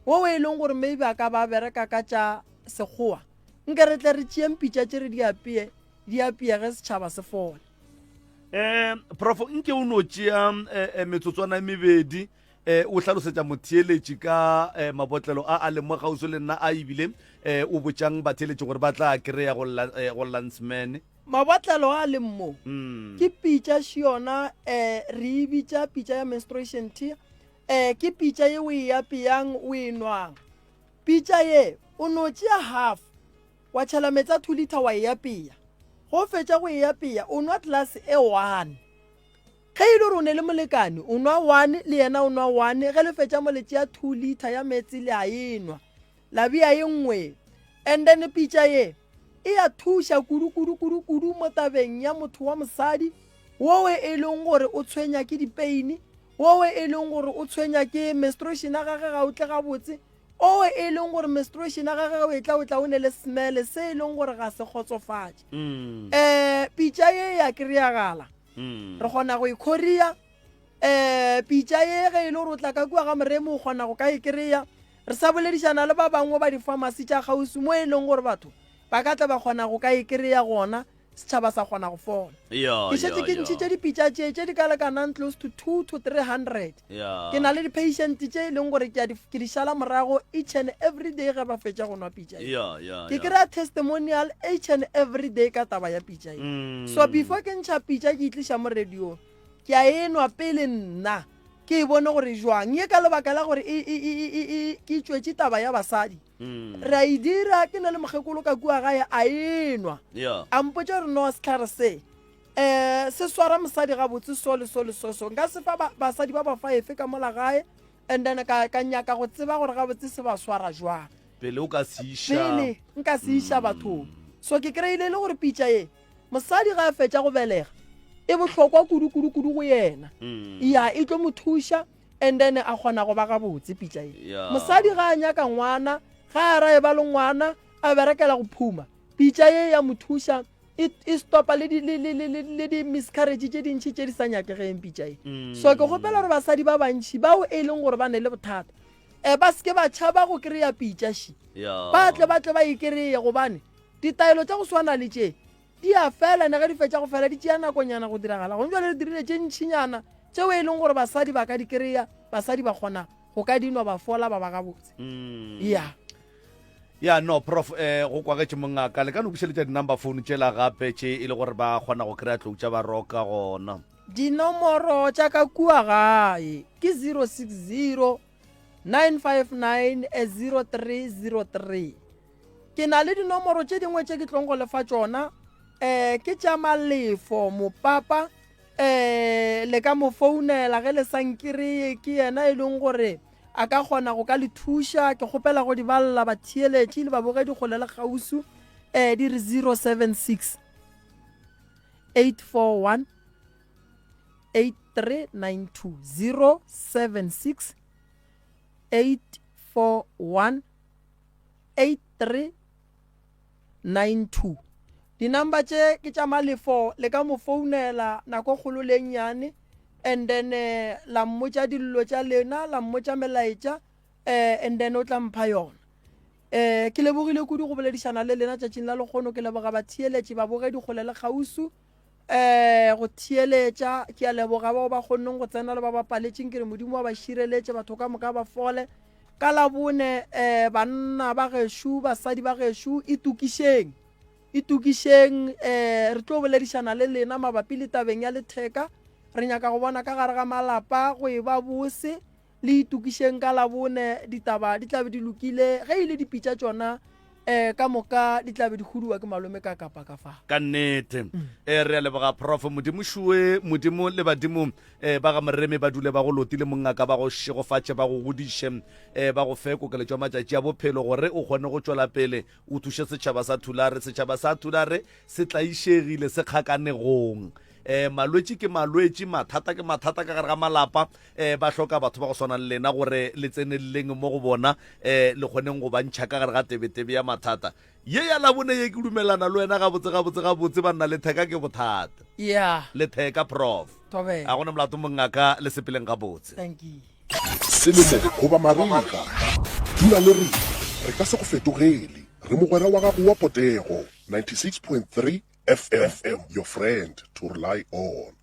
wo e leng gore maybe a ka ba bereka ka tša sekgowa, nke re tle re tšeeng pitša tše re di apeye, di apeye ge setšhaba se fola. Um Prof, nke o no tšea eh, eh, metsotswana e mebedi eh, o hlalosetša motheeletši ka eh, mabotlelo a a leng mo kgauswi le nna a ebile eh, o botšang batheeletši gore ba tla kry-a go la- eh, go Landsman. Mabotlelo a a leng mo Mm. ke pitša šiona eh, re e bitša pitša ya menstruation tea eh, ke pitša ye o e apeyang o e nwang. Pitša ye o no tšea half wa tšhela meetse a 2 litre wa e apeya. Ge o fetša go e apeya o nwa glass e one. Ge e le gore o ne le molekane o nwa one le yena o nwa one, ge le fetša mo le tšea 2 litre ya meetse le a e nwa. La bea ye nngwe. And then pitša ye e a thuša kudu kudu kudu kudu mo tabeng ya motho wa mosadi wowe e leng gore o tshwenya ke dipeini, wowe e leng gore o tshwenya ke menstruation ya gage ga o tle gabotse, owe e leng gore menstruation ya gage ge o etla o tla o ne le smell se e leng gore ga se kgotsofatše. Um pitša ye ya kry-agala, re kgona go e khoria. Um pitša ye ge e le gore o tla ka kua ga Moremi o kgona go ka e kry-a. Re sa boledišana le ba bangwe ba difamasi tša kgauswi mo e leng gore batho ba ka tla ba kgona go ka e kry-a gona, setšhaba sa kgona go fola. Ya, Ke šetše ya, ke ya. ntšhitše dipitša tše tše di ka lekanang close to 2 to 300. Ya. Ke na le di-patient tše e leng gore ke a di, ke di šala morago each and every day ge ba fetša go nwa pitša ye. Ya, ya, Ke ya. kry-a testimonial each and every day ka taba ya pitša ye. Mm. So before ke ntšha pitša ke e tliša mo radiong, ke a e nwa pele nna ke e bone gore jwang ye ka lebaka la gore e, e, e, e, e, ke tšwetše taba ya basadi Mm. re a e dira ke na le mokgekolo ka kua gae a e nwa Yeah. a mpotša gore no sehlare se um se swara mosadi gabotse so le so le so so nka se fa basadi ba ba fa efe ka mola gae and then ka, ka nyaka go tseba gore gabotse se ba swara jwang pele o ka se iša pele nka se iša bathong so ke kry-ile e le gore pitša ye Mosadi ge a fetša go belega e bohlokwa kudu kudu kudu go yena. Mm. Ya e tlo mo thuša and then a kgona go ba gabotse pitša ye. Yeah. Mosadi ga a nyaka ngwana, ga a ra e ba le ngwana, a berekela go phuma, pitša ye ya mo thuša. E, e stopa le di, le, le, le, le, le di-miscarriage tše dintši tše di sa nyakegeng pitša e. So ke kgopela gore basadi ba bantši bao e leng gore ba ne le bothata um ba seke ba tšhaba go kry-a pitša ši. Ba tle ba tle ba e kry-e gobane ditaelo tša go swana le tše di a fela ene ge di fetša go fela di tšea nakonyana go diragala. Gong jwale re dirile tše ntšinyana tšeo e leng gore basadi ba ka di kry-a, basadi ba kgona go ka dinwa ba fola ba ba gabotse. Ya. Ya no prof eh go kwagetše mongaka le ka no bušeletša di-number phone tšela gape tše e le gore ba kgona go kry-a tlou tša ba roka gona. Dinomoro tša ka kua gae ke 060 959 0303. Ke na le dinomoro tše dingwe tše ke tlong go lefa tšona um ke tša Malefo Mopapa um le ka mo founela ge le sa nkereye ke yena e leng gore a ka kgona go ka le thuša. Ke kgopela go di balela batheeletši le babogedi kgole le kgauswi. Um di re 076 841 8392 076 841 8392. Di-number tše ke tša Malefo, le ka mo founela nako kgolo le nnyane and then eh, la mmotša dillo tša lena, la mmotša melaetša eh, and then o tla mpha yona. Eh, ke lebogile kudu go boledišana le lena tšatšing la lekgono. Ke leboga batheeletši, babogedi kgole le kgausu eh, go theeletša. Ke a leboga bao ba kgonneng go tsena le ba ba paletšeng. Ke re Modimo wa ba šireletše, batho ka moka ba fole. Ka Labone eh, banna ba gešo, basadi ba gešo, itokišeng. Itokišeng, eh, re tlo boledišana le lena mabapi le tabeng ya letheka. Re nyaka go bona ka gare ga malapa go e ba bose. Le itokišeng ka Labone, ditaba di tla be di lokile. Ge e le dipitša tšona, eh, ka moka di tla be di huduwa ke malome ka kapa ka fa. Ka nnete. Eh, re a leboga Prof. Modimo šue, Modimo le badimo eh, ba ga Moremi ba dule ba go lotile mongaka, ba go šegofatše, ba go godiše, eh, ba go fe kokeletšo ya matšatši a bophelo gore o kgone go tšwela pele o thuše setšhaba sa Thulare. Setšhaba sa Thulare se tlaišegile, se kgakanegong. Eh, malwetši ke malwetši, mathata ke mathata ka gare ga malapa. Eh, ba hloka batho ba go swana le lena gore le tseneleleng mo go bona, eh, le kgoneng go ba ntšha ka gare ga tebetebe ya mathata. Ye ya Labone ye ke dumelana le wena gabotse gabotse gabotse banna letheka ke bothata. Yeah. Letheka prof. Thobela. A gona molato mongaka le sepeleng gabotse. Thank you. Selemo goba marega, dula le rena, re ka se go fetogele. Re mogwera wa gago wa potego, 96.3 FM, your friend to rely on.